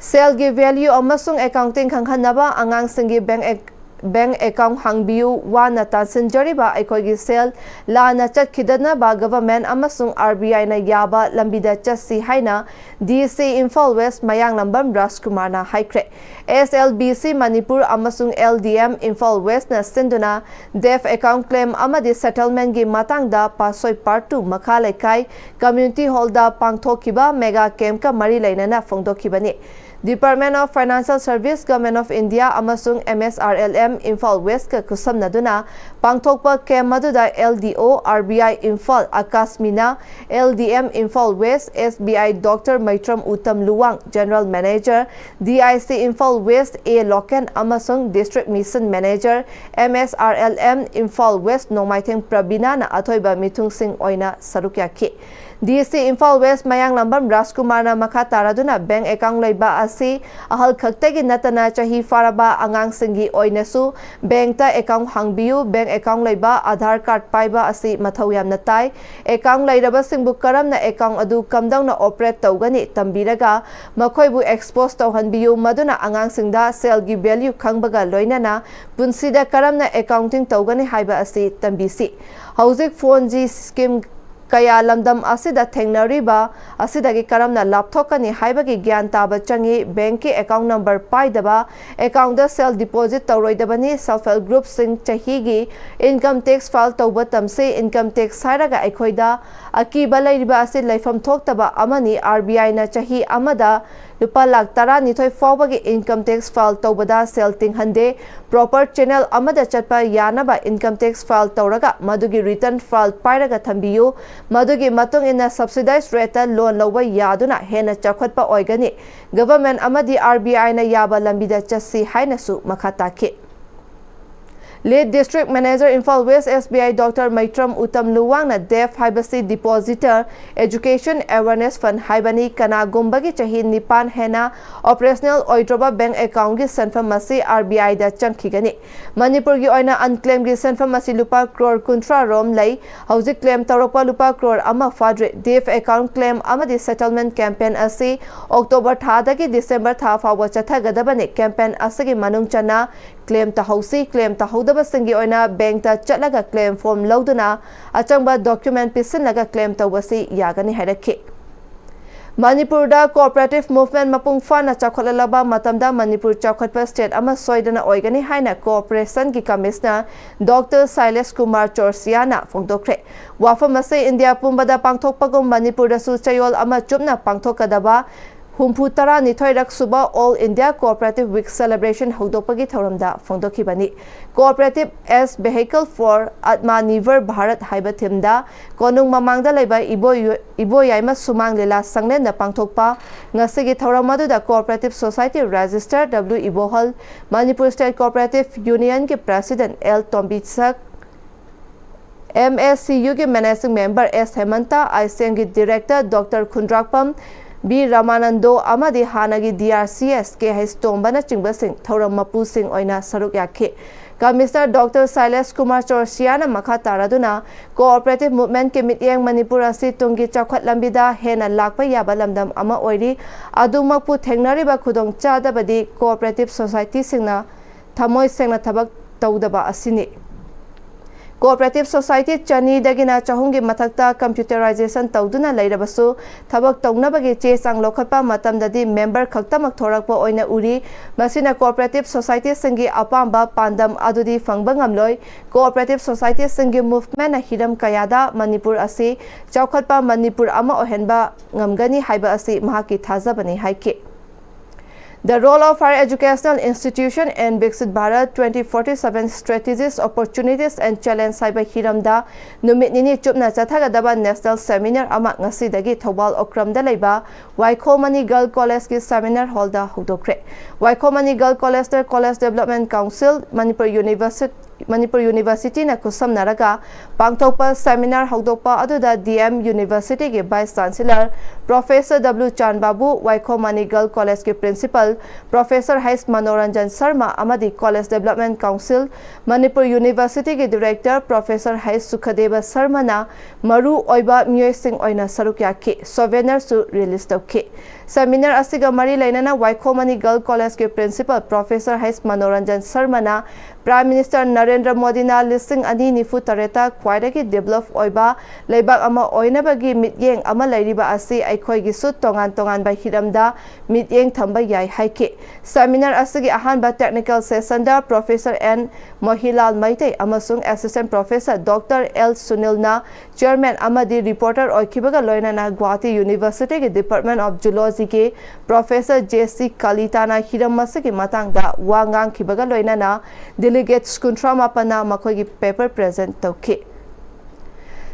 ꯁꯦꯜꯒꯤ value ꯑꯃꯁꯨꯡ accounting ꯈꯪꯍꯟꯅꯕ ꯑꯉꯥꯡꯁꯤꯡꯒꯤ bank ac-, bank account ꯍꯥꯡꯕꯤꯌꯨ꯫ ꯋꯥꯅ ꯇꯥꯟꯁꯤꯟꯖꯔꯤꯕ ꯑꯩꯈꯣꯏꯒꯤ ꯁꯦꯜ ꯂꯥꯟꯅ ꯆꯠꯈꯤꯗꯅꯕ government ꯑꯃꯁꯨꯡ R B I ꯅ ꯌꯥꯕ ꯂꯝꯕꯤꯗ ꯆꯠꯁꯤ ꯍꯥꯏꯅ D C ꯏꯝꯐꯥꯜ West ꯃꯌꯥꯡꯂꯝꯕꯝ ꯔꯥꯖꯀꯨꯃꯥꯔꯅ ꯍꯥꯏꯈ꯭ꯔꯦ꯫ S L B C Manipur ꯑꯃꯁꯨꯡ L D M Imphal West ꯅ ꯁꯤꯟꯗꯨꯅ debt account claim ꯑꯃꯗꯤ settlement ꯒꯤ ꯃꯇꯥꯡꯗ ꯄꯥꯠꯁꯣꯏ Part two ꯃꯈꯥ ꯂꯩꯀꯥꯏ Community Hall ꯗ ꯄꯥꯡꯊꯣꯛꯈꯤꯕ mega camp ꯀ ꯃꯔꯤ ꯂꯩꯅꯅ ꯐꯣꯡꯗꯣꯛꯈꯤꯕꯅꯤ꯫ Department of Financial Service, Government of India ꯑꯃꯁꯨꯡ M S R L M Imphal West ꯀ ꯈꯨꯠꯁꯝꯅꯗꯨꯅ ꯄꯥꯡꯊꯣꯛꯄ camp ꯑꯗꯨꯗ L D O, R B I Imphal ꯑꯀꯥꯁꯃꯤꯅ, L D M Imphal West, S B I Doctor Meitram Utam Luwang, General Manager, D I C Imphal West A Loken ꯑꯃꯁꯨꯡ District Mission Manager, M S R L M Imphal West Nongmaithem ꯄ꯭ꯔꯕꯤꯅꯥꯅ ꯑꯊꯣꯏꯕ ꯃꯤꯊꯨꯡꯁꯤꯡ ꯑꯣꯏꯅ ꯁꯔꯨꯛ ꯌꯥꯈꯤ꯫ ꯗꯤ ꯁꯤ ꯏꯝꯐꯥꯜ ꯋꯦꯁ ꯃꯌꯥꯡꯂꯥꯝꯕꯝ ꯔꯥꯖꯀꯨꯃꯥꯔꯅ ꯃꯈꯥ ꯇꯥꯔꯗꯨꯅ ꯕꯦꯡꯛ ꯑꯦꯀꯥꯎꯟ ꯂꯩꯕ ꯑꯁꯤ ꯑꯍꯜ ꯈꯛꯇꯒꯤ ꯅꯠꯇꯅ ꯆꯍꯤ ꯐꯥꯔꯕ ꯑꯉꯥꯡꯁꯤꯡꯒꯤ ꯑꯣꯏꯅꯁꯨ ꯕꯦꯡꯛꯇ ꯑꯦꯀꯥꯎꯟ ꯍꯥꯡꯕꯤꯌꯨ, ꯕꯦꯡꯛ ꯑꯦꯀꯥꯎꯟ ꯂꯩꯕ, ꯑꯙꯥꯔ ꯀꯥꯔꯗ ꯄꯥꯏꯕ ꯑꯁꯤ ꯃꯊꯧ ꯌꯥꯝꯅ ꯇꯥꯏ꯫ ꯑꯦꯀꯥꯎꯟ ꯂꯩꯔꯕꯁꯤꯡꯕꯨ ꯀꯔꯝꯅ ꯑꯦꯀꯥꯎꯟ ꯑꯗꯨ ꯀꯝꯗꯧꯅ ꯑꯣꯄꯔꯦꯠ ꯇꯧꯒꯅꯤ ꯇꯝꯕꯤꯔꯒ ꯃꯈꯣꯏꯕꯨ ꯑꯦꯛꯁꯄꯣꯖ ꯇꯧꯍꯟꯕꯤꯌꯨ, ꯃꯗꯨꯅ ꯑꯉꯥꯡꯁꯤꯡꯗ ꯁꯦꯜꯒꯤ ꯚꯦꯂ꯭ꯌꯨ ꯈꯪꯕꯒ ꯂꯣꯏꯅꯅ ꯄꯨꯟꯁꯤꯗ ꯀꯔꯝꯅ ꯑꯦꯀꯥꯎꯟꯇꯤꯡ ꯇꯧꯒꯅꯤ ꯍꯥꯏꯕ ꯑꯁꯤ ꯇꯝꯕꯤꯁꯤ꯫ ꯍꯧꯖꯤꯛ ꯐꯣꯟ ꯖꯤ ꯁ꯭ꯀꯤꯝ ꯀꯌꯥ ꯂꯝꯗꯝ ꯑꯁꯤꯗ ꯊꯦꯡꯅꯔꯤꯕ ꯑꯁꯤꯗꯒꯤ ꯀꯔꯝꯅ ꯂꯥꯞꯊꯣꯛꯀꯅꯤ ꯍꯥꯏꯕꯒꯤ ꯒ꯭ꯌꯥꯟ ꯇꯥꯕ ꯆꯪꯏ꯫ ꯕꯦꯡꯛꯀꯤ ꯑꯦꯀꯥꯎꯟ ꯅꯝꯕꯔ ꯄꯥꯏꯗꯕ ꯑꯦꯀꯥꯎꯟꯗ ꯁꯦꯜ ꯗꯤꯄꯣꯖꯤꯠ ꯇꯧꯔꯣꯏꯗꯕꯅꯤ꯫ ꯁꯦꯜꯐ ꯍꯦꯜꯞ ꯒ꯭ꯔꯨꯞꯁꯤꯡ ꯆꯍꯤꯒꯤ ꯏꯟꯀꯝ ꯇꯦꯛꯁ ꯐꯥꯏꯜ ꯇꯧꯕ ꯇꯝꯁꯤ꯫ ꯏꯟꯀꯝ ꯇꯦꯛꯁ ꯍꯥꯏꯔꯒ ꯑꯩꯈꯣꯏꯗ ꯑꯀꯤꯕ ꯂꯩꯔꯤꯕ ꯑꯁꯤ ꯂꯩꯐꯝ ꯊꯣꯛꯇꯕ ꯑꯃꯅꯤ꯫ ꯑꯥꯔ ꯕꯤ ꯑꯥꯏꯅ ꯆꯍꯤ ꯑꯃꯗ ꯂꯨꯄꯥ ꯂꯥꯈ ꯇꯔꯥꯅꯤꯊꯣꯏ ꯐꯥꯎꯕꯒꯤ ꯏꯟꯀꯝ ꯇꯦꯛꯁ ꯐꯥꯏꯜ ꯇꯧꯕꯗ ꯁꯦꯜ ꯇꯤꯡꯍꯟꯗꯦ꯫ ꯄ꯭ꯔꯣꯄꯔ ꯆꯦꯅꯦꯜ ꯑꯃꯗ ꯆꯠꯄ ꯌꯥꯅꯕ ꯏꯟꯀꯝ ꯇꯦꯛꯁ ꯐꯥꯏꯜ ꯇꯧꯔꯒ ꯃꯗꯨꯒꯤ ꯔꯤꯇꯔꯟ ꯐꯥꯏꯜ ꯄꯥꯏꯔꯒ ꯊꯝꯕꯤꯌꯨ꯫ ꯃꯗꯨꯒꯤ ꯃꯇꯨꯡ ꯏꯟꯅ ꯁꯕꯁꯤꯗꯥꯏꯖ ꯔꯦꯠꯇ ꯂꯣꯟ ꯂꯧꯕ ꯌꯥꯗꯨꯅ ꯍꯦꯟꯅ ꯆꯥꯎꯈꯠꯄ ꯑꯣꯏꯒꯅꯤ꯫ ꯒꯚꯔꯟꯃꯦꯟꯠ ꯑꯃꯗꯤ ꯑꯥꯔ ꯕꯤ ꯑꯥꯏꯅ ꯌꯥꯕ ꯂꯝꯕꯤꯗ ꯆꯠꯁꯤ ꯍꯥꯏꯅꯁꯨ ꯃꯈꯥ ꯇꯥꯈꯤ꯫ Lead district manager Imphal west S B I doctor Meitram Utam ꯂꯨꯋꯥꯡꯅ ꯗꯦꯐ ꯍꯥꯏꯕꯁꯤ ꯗꯤꯄꯣꯖꯤꯇꯔ ꯑꯦꯖꯨꯀꯦꯁꯟ ꯑꯦꯋꯥꯔꯅꯦꯁ ꯐꯟꯗ ꯍꯥꯏꯕꯅꯤ꯫ ꯀꯅꯥꯒꯨꯝꯕꯒꯤ ꯆꯍꯤ ꯅꯤꯄꯥꯟ ꯍꯦꯟꯅ ꯑꯣꯄꯔꯦꯁꯅꯦꯜ ꯑꯣꯏꯗ꯭ꯔꯕ ꯕꯦꯡꯛ ꯑꯦꯀꯥꯎꯟꯒꯤ ꯁꯦꯟꯐꯝ ꯑꯁꯤ ꯑꯥꯔ ꯕꯤ ꯑꯥꯏꯗ ꯆꯪꯈꯤꯒꯅꯤ꯫ ꯃꯅꯤꯄꯨꯔꯒꯤ ꯑꯣꯏꯅ ꯑꯟꯀ꯭ꯂꯦꯝꯒꯤ ꯁꯦꯟꯐꯝ ꯑꯁꯤ ꯂꯨꯄꯥ ꯀ꯭ꯔꯣꯔ ꯀꯨꯟꯊ꯭ꯔꯥ ꯔꯣꯝ ꯂꯩ꯫ ꯍꯧꯖꯤꯛ ꯀ꯭ꯂꯦꯝ ꯇꯧꯔꯛꯄ ꯂꯨꯄꯥ ꯀ꯭ꯔꯣꯔ ꯑꯃ ꯐꯥꯗ꯭ꯔꯤ꯫ ꯗꯦꯐ ꯑꯦꯀꯥꯎꯟ ꯀ꯭ꯂꯦꯝ ꯑꯃꯗꯤ ꯁꯦꯇꯜꯃꯦꯟꯠ ꯀꯦꯝꯄꯦꯟ ꯑꯁꯤ ꯑꯣꯛꯇꯣꯕꯔ ꯊꯥꯗꯒꯤ ꯗꯤꯁꯦꯝꯕꯔ ꯊꯥ ꯐꯥꯎꯕ ꯆꯠꯊꯒꯗꯕꯅꯤ꯫ ꯀꯦꯝꯄꯦꯟ ꯑꯁꯤꯒꯤ ꯃꯅꯨꯡ ꯆꯟꯅ ꯀ꯭ꯂꯦꯝ ꯇꯧꯍꯧꯁꯤ꯫ ꯀ꯭ꯂꯦꯝ ꯇꯧꯍꯧꯗꯕꯁꯤꯡꯒꯤ ꯑꯣꯏꯅ ꯕꯦꯡꯛꯇ ꯆꯠꯂꯒ ꯀ꯭ꯂꯦꯝ ꯐꯣꯔꯝ ꯂꯧꯗꯨꯅ ꯑꯆꯪꯕ ꯗꯣꯀ꯭ꯌꯨꯃꯦꯟꯠ ꯄꯤꯁꯤꯜꯂꯒ ꯀ꯭ꯂꯦꯝ ꯇꯧꯕꯁꯤ ꯌꯥꯒꯅꯤ ꯍꯥꯏꯔꯛꯈꯤ꯫ ꯃꯅꯤꯄꯨꯔꯗ ꯀꯣꯑꯣꯄꯔꯦꯇꯤꯚ ꯃꯨꯚꯃꯦꯟꯠ ꯃꯄꯨꯡ ꯐꯥꯅ ꯆꯥꯎꯈꯠꯂꯛꯂꯕ ꯃꯇꯝꯗ ꯃꯅꯤꯄꯨꯔ ꯆꯥꯎꯈꯠꯄ ꯁ꯭ꯇꯦꯠ ꯑꯃ ꯁꯣꯏꯗꯅ ꯑꯣꯏꯒꯅꯤ ꯍꯥꯏꯅ ꯀꯣꯑꯣꯄꯔꯦꯁꯟꯒꯤ ꯀꯃꯤꯁꯅꯔ ꯗꯣꯛꯇꯔ ꯁꯥꯏꯂꯦꯁ ꯀꯨꯃꯥꯔ ꯆꯣꯔꯁꯤꯌꯥꯅ ꯐꯣꯡꯗꯣꯛꯈ꯭ꯔꯦ꯫ ꯋꯥꯐꯝ ꯑꯁꯤ ꯏꯟꯗꯤꯌꯥ ꯄꯨꯝꯕꯗ ꯄꯥꯡꯊꯣꯛꯄꯒꯨꯝ ꯃꯅꯤꯄꯨꯔꯗꯁꯨ ꯆꯌꯣꯜ ꯑꯃ ꯆꯨꯞꯅ ꯄꯥꯡꯊꯣꯛꯀꯗꯕ ꯍꯨꯝꯐꯨ ꯇꯔꯥꯅꯤꯊꯣꯏꯔꯛ ꯁꯨꯕ all India cooperative week celebration ꯍꯧꯗꯣꯛꯄꯒꯤ ꯊꯧꯔꯝꯗ ꯐꯣꯡꯗꯣꯛꯈꯤꯕꯅꯤ꯫ Cooperative as Vehicle for Atmanirbhar Bharat ꯍꯥꯏꯕ ꯊꯤꯝꯗ ꯀꯣꯅꯨꯡ ꯃꯃꯥꯡꯗ ꯂꯩꯕ ꯏꯕꯣ-, ꯏꯕꯣꯌꯥꯏꯃ ꯁꯨꯃꯥꯡ ꯂꯤꯂꯥ ꯁꯪꯂꯦꯟꯗ ꯄꯥꯡꯊꯣꯛꯄ ꯉꯁꯤꯒꯤ ꯊꯧꯔꯝ ꯑꯗꯨꯗ cooperative society registrar W Ibohal, Manipur state cooperative ꯌꯨꯅꯤꯌꯟꯒꯤ ꯄ꯭ꯔꯦꯁꯤꯗꯦꯟꯠ ꯑꯦꯜ ꯇꯣꯝꯕꯤꯁꯛ, MACUꯒꯤ Managing Member S Hemanta, ICMꯒꯤ Director Doctor Khundrakpam, B Ramanando ꯑꯃꯗꯤ ꯍꯥꯟꯅꯒꯤ DRCS K H ꯇꯣꯝꯕꯅꯆꯤꯡꯕꯁꯤꯡ ꯊꯧꯔꯝ ꯃꯄꯨꯁꯤꯡ ꯑꯣꯏꯅ ꯁꯔꯨꯛ ꯌꯥꯈꯤ꯫ Commissioner Doctor ꯁꯥꯏꯂꯦꯁ ꯀꯨꯃꯥꯔ ꯆꯧꯔꯁꯤꯌꯥꯅ ꯃꯈꯥ ꯇꯥꯔꯗꯨꯅ Cooperative Movementꯀꯤ ꯃꯤꯠꯌꯦꯡ ꯃꯅꯤꯄꯨꯔ ꯑꯁꯤ ꯇꯨꯡꯒꯤ ꯆꯥꯎꯈꯠ ꯂꯝꯕꯤꯗ ꯍꯦꯟꯅ ꯂꯥꯛꯄ ꯌꯥꯕ ꯂꯝꯗꯝ ꯑꯃ ꯑꯣꯏꯔꯤ꯫ ꯑꯗꯨꯃꯛꯄꯨ ꯊꯦꯡꯅꯔꯤꯕ ꯈꯨꯗꯣꯡꯆꯥꯗꯕꯗꯤ cooperative societyꯁꯤꯡꯅ ꯊꯃꯣꯏ ꯁꯦꯡꯅ ꯊꯕꯛ ꯇꯧꯗꯕ ꯑꯁꯤꯅꯤ꯫ Cooperative society ꯆꯅꯤꯗꯒꯤꯅ ꯆꯍꯨꯝꯒꯤ ꯃꯊꯛꯇ computerization ꯇꯧꯗꯨꯅ ꯂꯩꯔꯕꯁꯨ, ꯊꯕꯛ ꯇꯧꯅꯕꯒꯤ ꯆꯦ ꯆꯥꯡ ꯂꯧꯈꯠꯄ ꯃꯇꯝꯗꯗꯤ member ꯈꯛꯇꯃꯛ ꯊꯣꯔꯛꯄ ꯑꯣꯏꯅ ꯎꯔꯤ꯫ ꯃꯁꯤꯅ cooperative societyꯁꯤꯡꯒꯤ ꯑꯄꯥꯝꯕ ꯄꯥꯟꯗꯝ ꯑꯗꯨꯗꯤ ꯐꯪꯕ ꯉꯝꯂꯣꯏ꯫ Cooperative societyꯁꯤꯡꯒꯤ movementꯅ ꯍꯤꯔꯝ ꯀꯌꯥꯗ ꯃꯅꯤꯄꯨꯔ ꯑꯁꯤ ꯆꯥꯎꯈꯠꯄ ꯃꯅꯤꯄꯨꯔ ꯑꯃ ꯑꯣꯏꯍꯟꯕ ꯉꯝꯒꯅꯤ ꯍꯥꯏꯕ ꯑꯁꯤ ꯃꯍꯥꯛꯀꯤ ꯊꯥꯖꯕꯅꯤ ꯍꯥꯏꯈꯤ꯫ The role of higher educational institution in Viksit Bharat twenty forty-seven strategies, opportunities and challenge ꯍꯥꯏꯕ ꯍꯤꯔꯝꯗ ꯅꯨꯃꯤꯠ ꯅꯤꯅꯤ ꯆꯨꯞꯅ ꯆꯠꯊꯒꯗꯕ national seminar ꯑꯃ ꯉꯁꯤꯗꯒꯤ ꯊꯧꯕꯥꯜ ꯑꯣꯀ꯭ꯔꯝꯗ ꯂꯩꯕ ꯋꯥꯏꯈꯣꯃꯅꯤ Girl Collegeꯀꯤ seminar hallꯗ ꯍꯧꯗꯣꯛꯈ꯭ꯔꯦ꯫ ꯋꯥꯏꯈꯣꯃꯅꯤ Girl Collegeꯇ College Development Council, Manipur University, Manipur Universityꯅ ꯈꯨꯠꯁꯝꯅꯔꯒ ꯄꯥꯡꯊꯣꯛꯄ seminar ꯍꯧꯗꯣꯛꯄ ꯑꯗꯨꯗ DM Universityꯒꯤ Vice Chancellor Professor W ꯆꯥꯟꯕꯥꯕꯨ, ꯋꯥꯏꯈꯣꯃꯅꯤ Girl Collegeꯀꯤ Principal Professor H Manoranjan Sharma ꯑꯃꯗꯤ College Development Council, Manipur Universityꯒꯤ Director Professor H ꯁꯨꯈꯗꯦꯕ ꯁꯔꯃꯅ ꯃꯔꯨ ꯑꯣꯏꯕ ꯃꯤꯑꯣꯏꯁꯤꯡ ꯑꯣꯏꯅ ꯁꯔꯨꯛ ꯌꯥꯈꯤ꯫ Souvenirꯁꯨ release ꯇꯧꯈꯤ꯫ Seminar ꯑꯁꯤꯒ ꯃꯔꯤ ꯂꯩꯅꯅ ꯋꯥꯏꯈꯣꯃꯅꯤ Girl Collegeꯀꯤ Principal Professor H Manoranjan ꯁꯔꯃꯅ Prime Minister Narendra ꯃꯣꯗꯤꯅ ꯂꯤꯁꯤꯡ ꯑꯅꯤ ꯅꯤꯐꯨ ꯇꯔꯦꯠꯇ ꯈ꯭ꯋꯥꯏꯗꯒꯤ develop ꯑꯣꯏꯕ ꯂꯩꯕꯥꯛ ꯑꯃ ꯑꯣꯏꯅꯕꯒꯤ ꯃꯤꯠꯌꯦꯡ ꯑꯃ ꯂꯩꯔꯤꯕ ꯑꯁꯤ ꯑꯩꯈꯣꯏꯒꯤꯁꯨ ꯇꯣꯉꯥꯟ ꯇꯣꯉꯥꯟꯕ ꯍꯤꯔꯝꯗ ꯃꯤꯠꯌꯦꯡ ꯊꯝꯕ ꯌꯥꯏ ꯍꯥꯏꯈꯤ꯫ Seminar ꯑꯁꯤꯒꯤ ꯑꯍꯥꯟꯕ technical sessionꯗ Professor N ꯃꯣꯍꯤꯂꯥꯜ ꯃꯩꯇꯩ ꯑꯃꯁꯨꯡ Assistant Professor Doctor L ꯁꯨꯅꯤꯜꯅ Chairman ꯑꯃꯗꯤ reporter ꯑꯣꯏꯈꯤꯕꯒ ꯂꯣꯏꯅꯅ Guwahati Universityꯒꯤ Department of Zoologyꯒꯤ Professor J C ꯀꯂꯤꯇꯥꯅ ꯍꯤꯔꯝ ꯑꯁꯤꯒꯤ ꯃꯇꯥꯡꯗ ꯋꯥ ꯉꯥꯡꯈꯤꯕꯒ ꯂꯣꯏꯅꯅ delegates ꯀꯨꯟꯊ꯭ꯔꯥ ꯃꯥꯄꯟꯅ ꯃꯈꯣꯏꯒꯤ paper present ꯇꯧꯈꯤ꯫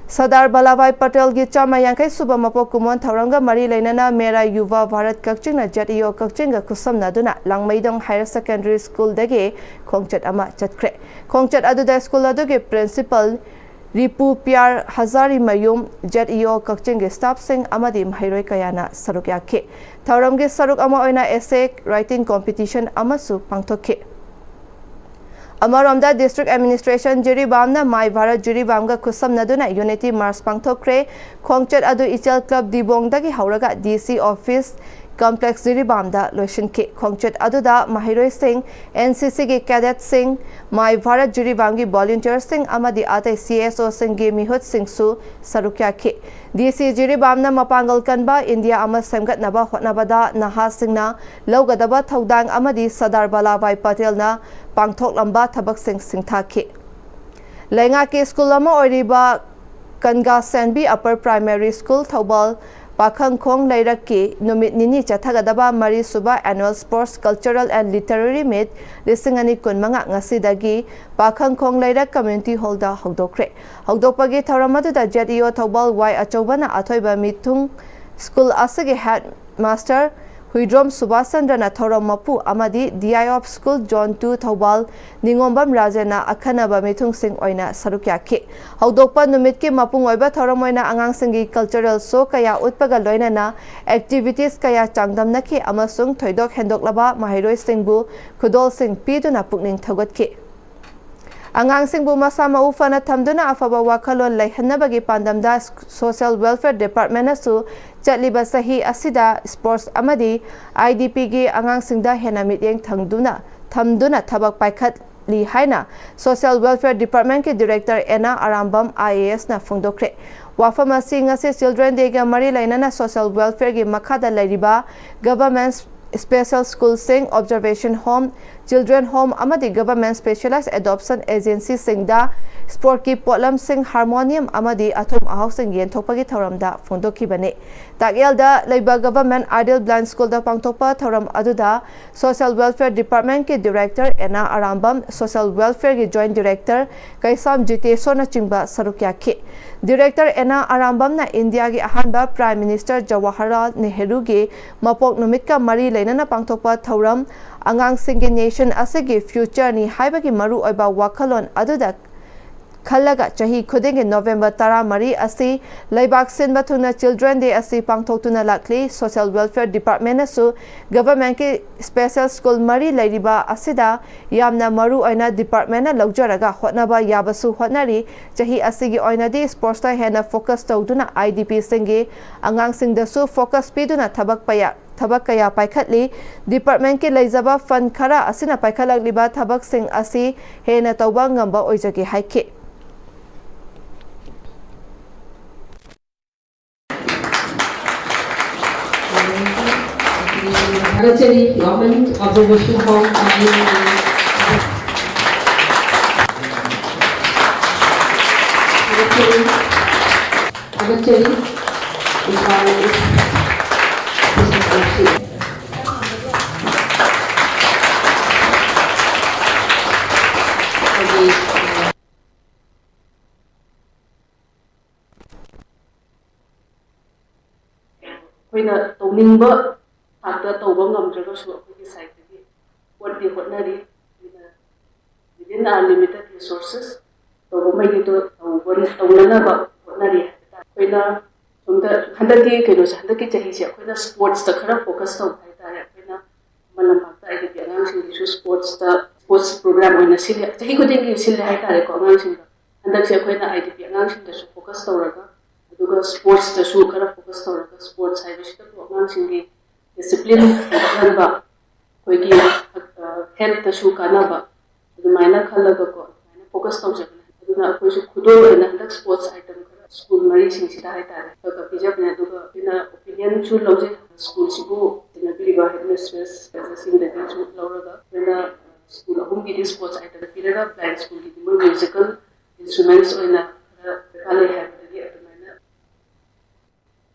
ꯁꯔꯗꯥꯔ ꯚꯜꯂꯚꯚꯥꯏ ꯄꯇꯦꯜꯒꯤ ꯆꯥꯝꯃ ꯌꯥꯡꯈꯩ ꯁꯨꯕ ꯃꯄꯣꯛ ꯀꯨꯝꯑꯣꯟ ꯊꯧꯔꯝꯒ ꯃꯔꯤ ꯂꯩꯅꯅ ꯃꯦꯔꯥ ꯌꯨꯚꯥ ꯚꯥꯔꯠ ꯀꯛꯆꯤꯡꯅ ZEO ꯀꯛꯆꯤꯡꯒ ꯈꯨꯠꯁꯝꯅꯗꯨꯅ ꯂꯥꯡꯃꯩꯗꯣꯡ Higher Secondary Schoolꯗꯒꯤ ꯈꯣꯡꯆꯠ ꯑꯃ ꯆꯠꯈ꯭ꯔꯦ꯫ ꯈꯣꯡꯆꯠ ꯑꯗꯨꯗ school ꯑꯗꯨꯒꯤ Principal ꯔꯤꯄꯨ ꯄꯤꯌꯥꯔ ꯍꯖꯥꯔꯤꯃꯌꯨꯝ, ꯖꯦꯠ ꯏ ꯑꯣ ꯀꯛꯆꯤꯡꯒꯤ staffꯁꯤꯡ ꯑꯃꯗꯤ ꯃꯍꯩꯔꯣꯏ ꯀꯌꯥꯅ ꯁꯔꯨꯛ ꯌꯥꯈꯤ꯫ ꯊꯧꯔꯝꯒꯤ ꯁꯔꯨꯛ ꯑꯃ ꯑꯣꯏꯅ essay writing competition ꯑꯃꯁꯨ ꯄꯥꯡꯊꯣꯛꯈꯤ꯫ ꯑꯃꯔꯣꯝꯗ, District Administration ꯖꯤꯔꯤꯕꯥꯝꯅ My Bharat ꯖꯤꯔꯤꯕꯥꯝꯒ ꯈꯨꯠꯁꯝꯅꯗꯨꯅ Unity March ꯄꯥꯡꯊꯣꯛꯈ꯭ꯔꯦ꯫ ꯈꯣꯡꯆꯠ ꯑꯗꯨ ꯏꯆꯦꯜ Club ꯗꯤꯕꯣꯡꯗꯒꯤ ꯍꯧꯔꯒ D C office complex ꯖꯤꯔꯤꯕꯥꯝꯗ ꯂꯣꯏꯁꯤꯟꯈꯤ꯫ ꯈꯣꯡꯆꯠ ꯑꯗꯨꯗ ꯃꯍꯩꯔꯣꯏꯁꯤꯡ, N C Cꯒꯤ cadetꯁꯤꯡ, My Bharat ꯖꯤꯔꯤꯕꯥꯝꯒꯤ volunteerꯁꯤꯡ ꯑꯃꯗꯤ ꯑꯇꯩ C S Oꯁꯤꯡꯒꯤ ꯃꯤꯍꯨꯠꯁꯤꯡꯁꯨ ꯁꯔꯨꯛ ꯌꯥꯈꯤ꯫ D C ꯖꯤꯔꯤꯕꯥꯝꯅ ꯃꯄꯥꯡꯒꯜ ꯀꯟꯕ ꯏꯟꯗꯤꯌꯥ ꯑꯃ ꯁꯦꯝꯒꯠꯅꯕ ꯍꯣꯠꯅꯕꯗ ꯅꯍꯥꯁꯤꯡꯅ ꯂꯧꯒꯗꯕ ꯊꯧꯗꯥꯡ ꯑꯃꯗꯤ ꯁꯔꯗꯥꯔ ꯚꯜꯂꯥꯚꯥꯏ ꯄꯇꯦꯜꯅ ꯄꯥꯡꯊꯣꯛꯂꯝꯕ ꯊꯕꯛꯁꯤꯡ ꯁꯤꯡꯊꯥꯈꯤ꯫ ꯂꯩꯉꯥꯛꯀꯤ ꯁ꯭ꯀꯨꯜ ꯑꯃ ꯑꯣꯏꯔꯤꯕ ꯀꯟꯒꯥ ꯁꯦꯟꯕꯤ Upper Primary School, ꯊꯧꯕꯥꯜ ꯄꯥꯈꯪꯈꯣꯡ ꯂꯩꯔꯛꯀꯤ ꯅꯨꯃꯤꯠ ꯅꯤꯅꯤ ꯆꯠꯊꯒꯗꯕ ꯃꯔꯤꯁꯨꯕ Annual Sports, Cultural and Literary Meet ꯂꯤꯁꯤꯡ ꯑꯅꯤ ꯀꯨꯟꯃꯉꯥ ꯉꯁꯤꯗꯒꯤ ꯄꯥꯈꯪꯈꯣꯡ ꯂꯩꯔꯛ Community Hallꯗ ꯍꯧꯗꯣꯛꯈ꯭ꯔꯦ꯫ ꯍꯧꯗꯣꯛꯄꯒꯤ ꯊꯧꯔꯝ ꯑꯗꯨꯗ ꯖꯦꯠ ꯏ ꯑꯣ ꯊꯧꯕꯥꯜ ꯋꯥꯏ ꯑꯆꯧꯕꯅ ꯑꯊꯣꯏꯕ ꯃꯤꯊꯨꯡ, ꯁ꯭ꯀꯨꯜ ꯑꯁꯤꯒꯤ headmaster ꯍꯨꯏꯗ꯭ꯔꯣꯝ ꯁꯨꯕꯥꯁ ꯆꯟꯗ꯭ꯔꯅ ꯊꯧꯔꯝ ꯃꯄꯨ ꯑꯃꯗꯤ D I of School Zone two Thoubal ꯅꯤꯉꯣꯝꯕꯝ ꯔꯥꯖꯦꯟꯅ ꯑꯈꯟꯅꯕ ꯃꯤꯊꯨꯡꯁꯤꯡ ꯑꯣꯏꯅ ꯁꯔꯨꯛ ꯌꯥꯈꯤ꯫ ꯍꯧꯗꯣꯛꯄ ꯅꯨꯃꯤꯠꯀꯤ ꯃꯄꯨꯡ ꯑꯣꯏꯕ ꯊꯧꯔꯝ ꯑꯣꯏꯅ ꯑꯉꯥꯡꯁꯤꯡꯒꯤ cultural show ꯀꯌꯥ ꯎꯠꯄꯒ ꯂꯣꯏꯅꯅ activities ꯀꯌꯥ ꯆꯥꯡꯗꯝꯅꯈꯤ ꯑꯃꯁꯨꯡ ꯊꯣꯏꯗꯣꯛ ꯍꯦꯟꯗꯣꯛꯂꯕ ꯃꯍꯩꯔꯣꯏꯁꯤꯡꯕꯨ ꯈꯨꯗꯣꯜꯁꯤꯡ ꯄꯤꯗꯨꯅ ꯄꯨꯛꯅꯤꯡ ꯊꯧꯒꯠꯈꯤ꯫ ꯑꯉꯥꯡꯁꯤꯡꯕꯨ ꯃꯁꯥ ꯃꯎ ꯐꯅ ꯊꯝꯗꯨꯅ ꯑꯐꯕ ꯋꯥꯈꯜꯂꯣꯟ ꯂꯩꯍꯟꯅꯕꯒꯤ ꯄꯥꯟꯗꯝꯗ Social Welfare Departmentꯅꯁꯨ ꯆꯠꯂꯤꯕ ꯆꯍꯤ ꯑꯁꯤꯗ sports ꯑꯃꯗꯤ I D Pꯒꯤ ꯑꯉꯥꯡꯁꯤꯡꯗ ꯍꯦꯟꯅ ꯃꯤꯠꯌꯦꯡ ꯊꯝꯗꯨꯅ, ꯊꯝꯗꯨꯅ ꯊꯕꯛ ꯄꯥꯏꯈꯠꯂꯤ ꯍꯥꯏꯅ Social Welfare Departmentꯀꯤ Director ꯑꯦꯅꯥ Arambam I A Sꯅ ꯐꯣꯡꯗꯣꯛꯈ꯭ꯔꯦ꯫ ꯋꯥꯐꯝ ꯑꯁꯤ ꯉꯁꯤ Children Dayꯒ ꯃꯔꯤ ꯂꯩꯅꯅ Social Welfareꯒꯤ ꯃꯈꯥꯗ ꯂꯩꯔꯤꯕ Government Special Schoolꯁꯤꯡ, Observation Home, Children Home ꯑꯃꯗꯤ Government Specialized Adoption Agencyꯁꯤꯡꯗ sportꯀꯤ ꯄꯣꯠꯂꯝꯁꯤꯡ, harmonium ꯑꯃꯗꯤ ꯑꯊꯨꯝ ꯑꯍꯥꯎꯁꯤꯡ ꯌꯦꯟꯊꯣꯛꯄꯒꯤ ꯊꯧꯔꯝꯗ ꯐꯣꯡꯗꯣꯛꯈꯤꯕꯅꯤ꯫ ꯇꯥꯛꯌꯦꯜꯗ ꯂꯩꯕ Government Ideal Blind Schoolꯗ ꯄꯥꯡꯊꯣꯛꯄ ꯊꯧꯔꯝ ꯑꯗꯨꯗ Social Welfare Departmentꯀꯤ Director ꯑꯦꯅꯥ Arambam, Social Welfareꯒꯤ Joint Director ꯀꯩꯁꯥꯝ ꯖꯤꯇꯦꯁꯣꯔꯅꯆꯤꯡꯕ ꯁꯔꯨꯛ ꯌꯥꯈꯤ꯫ Director ꯑꯦꯅꯥ ꯑꯔꯥꯝꯕꯝꯅ ꯏꯟꯗꯤꯌꯥꯒꯤ ꯑꯍꯥꯟꯕ Prime Minister ꯖꯋꯥꯍꯔꯂꯥꯜ ꯅꯦꯍꯔꯨꯒꯤ ꯃꯄꯣꯛ ꯅꯨꯃꯤꯠꯀ ꯃꯔꯤ ꯂꯩꯅꯅ ꯄꯥꯡꯊꯣꯛꯄ ꯊꯧꯔꯝ, ꯑꯉꯥꯡꯁꯤꯡꯒꯤ nation ꯑꯁꯤꯒꯤ futureꯅꯤ ꯍꯥꯏꯕꯒꯤ ꯃꯔꯨꯑꯣꯏꯕ ꯋꯥꯈꯜꯂꯣꯟ ꯑꯗꯨꯗ ꯈꯜꯂꯒ ꯆꯍꯤ ꯈꯨꯗꯤꯡꯒꯤ ꯅꯣꯕꯦꯝꯕꯔ ꯇꯔꯥꯃꯔꯤ ꯑꯁꯤ ꯂꯩꯕꯥꯛ ꯁꯤꯟꯕ ꯊꯨꯡꯅ Children Day ꯑꯁꯤ ꯄꯥꯡꯊꯣꯛꯇꯨꯅ ꯂꯥꯛꯂꯤ꯫ Social Welfare Departmentꯅꯁꯨ governmentꯀꯤ special school ꯃꯔꯤ ꯂꯩꯔꯤꯕ ꯑꯁꯤꯗ ꯌꯥꯝꯅ ꯃꯔꯨ ꯑꯣꯏꯅ departmentꯅ ꯂꯧꯖꯔꯒ ꯍꯣꯠꯅꯕ ꯌꯥꯕꯁꯨ ꯍꯣꯠꯅꯔꯤ꯫ ꯆꯍꯤ ꯑꯁꯤꯒꯤ ꯑꯣꯏꯅꯗꯤ sportsꯇ ꯍꯦꯟꯅ focus ꯇꯧꯗꯨꯅ IDPꯁꯤꯡꯒꯤ ꯑꯉꯥꯡꯁꯤꯡꯗꯁꯨ focus ꯄꯤꯗꯨꯅ ꯊꯕꯛ ꯄꯌꯥ-, ꯊꯕꯛ ꯀꯌꯥ ꯄꯥꯏꯈꯠꯂꯤ꯫ Departmentꯀꯤ ꯂꯩꯖꯕ fund ꯈꯔ ꯑꯁꯤꯅ ꯄꯥꯏꯈꯠꯂꯛꯂꯤꯕ ꯊꯕꯛꯁꯤꯡ ꯑꯁꯤ ꯍꯦꯟꯅ ꯇꯧꯕ ꯉꯝꯕ ꯑꯣꯏꯖꯒꯦ ꯍꯥꯏꯈꯤ꯫ ꯊꯥꯒꯠꯆꯔꯤ, Government Observation Hall ꯊꯥꯒꯠꯆꯔꯤ, ꯊꯥꯒꯠꯆꯔꯤ꯫ ꯑꯩꯈꯣꯏꯅ ꯇꯧꯅꯤꯡꯕ ꯊꯥꯛꯇ ꯇꯧꯕ ꯉꯝꯗ꯭ꯔꯒꯁꯨ ꯑꯩꯈꯣꯏꯒꯤ sideꯇꯒꯤ ꯍꯣꯠꯇꯤ ꯍꯣꯠꯅꯔꯤ꯫ ꯑꯩꯈꯣꯏꯅ within our limited resources ꯇꯧꯕ ꯃꯈꯩꯗꯣ ꯇꯧꯕ-, ꯇꯧꯅꯅꯕ ꯍꯣꯠꯅꯔꯤ ꯍꯥꯏꯕ ꯇꯥꯔꯦ꯫ ꯑꯩꯈꯣꯏꯅ ꯁꯣꯝꯗ ꯍꯟꯗꯛꯀꯤ ꯀꯩꯅꯣꯁꯦ, ꯍꯟꯗꯛꯀꯤ ꯆꯍꯤꯁꯦ ꯑꯩꯈꯣꯏꯅ sportsꯇ ꯈꯔ focus ꯇꯧꯕ ꯍꯥꯏ ꯇꯥꯔꯦ꯫ ꯑꯩꯈꯣꯏꯅ ꯈꯨꯃꯟ ꯂꯝꯄꯥꯛꯇ IDP ꯑꯉꯥꯡꯁꯤꯡꯒꯤꯁꯨ sportsꯇ, sports program ꯑꯣꯏꯅ ꯁꯤꯜꯂꯤ, ꯆꯍꯤ ꯈꯨꯗꯤꯡꯒꯤ ꯁꯤꯜꯂꯦ ꯍꯥꯏ ꯇꯥꯔꯦꯀꯣ ꯑꯉꯥꯡꯁꯤꯡꯗ꯫ ꯍꯟꯗꯛꯁꯦ ꯑꯩꯈꯣꯏꯅ IDP ꯑꯉꯥꯡꯁꯤꯡꯗꯁꯨ focus ꯇꯧꯔꯒ, ꯑꯗꯨꯒ sportsꯇꯁꯨ ꯈꯔ focus ꯇꯧꯔꯒ, sports ꯍꯥꯏꯕꯁꯤꯗꯕꯨ ꯑꯉꯥꯡꯁꯤꯡꯒꯤ discipline ꯍꯦꯟꯒꯠꯍꯟꯕ, ꯑꯩꯈꯣꯏꯒꯤ, ꯑ, healthꯇꯁꯨ ꯀꯥꯟꯅꯕ, ꯑꯗꯨꯃꯥꯏꯅ ꯈꯜꯂꯒꯀꯣ, ꯑꯗꯨꯃꯥꯏꯅ focus ꯇꯧꯖꯕꯅꯦ꯫ ꯑꯗꯨꯅ ꯑꯩꯈꯣꯏꯁꯨ ꯈꯨꯗꯣꯜ ꯑꯣꯏꯅ ꯍꯟꯗꯛ sports item ꯈꯔ school ꯃꯔꯤꯁꯤꯡꯁꯤꯗ ꯍꯥꯏ ꯇꯥꯔꯦ, ꯈꯔ ꯈꯔ ꯄꯤꯖꯕꯅꯦ꯫ ꯑꯗꯨꯒ ꯑꯩꯈꯣꯏꯅ opinionꯁꯨ ꯂꯧꯖꯩ, schoolꯁꯤꯕꯨ ꯇꯤꯟꯅꯕꯤꯔꯤꯕ headmistress ꯁꯤꯡꯗꯒꯤꯁꯨ ꯂꯧꯔꯒ꯫ ꯑꯩꯈꯣꯏꯅ school ꯑꯍꯨꯝꯒꯤꯗꯤ sports item ꯄꯤꯔꯒ, blind schoolꯒꯤꯗꯤ ꯃꯣꯏ musical instruments ꯑꯣꯏꯅ ꯈꯔ ꯗꯔꯀꯥꯔ ꯂꯩ ꯍꯥꯏꯕꯗꯒꯤ ꯑꯗꯨꯃꯥꯏꯅ꯫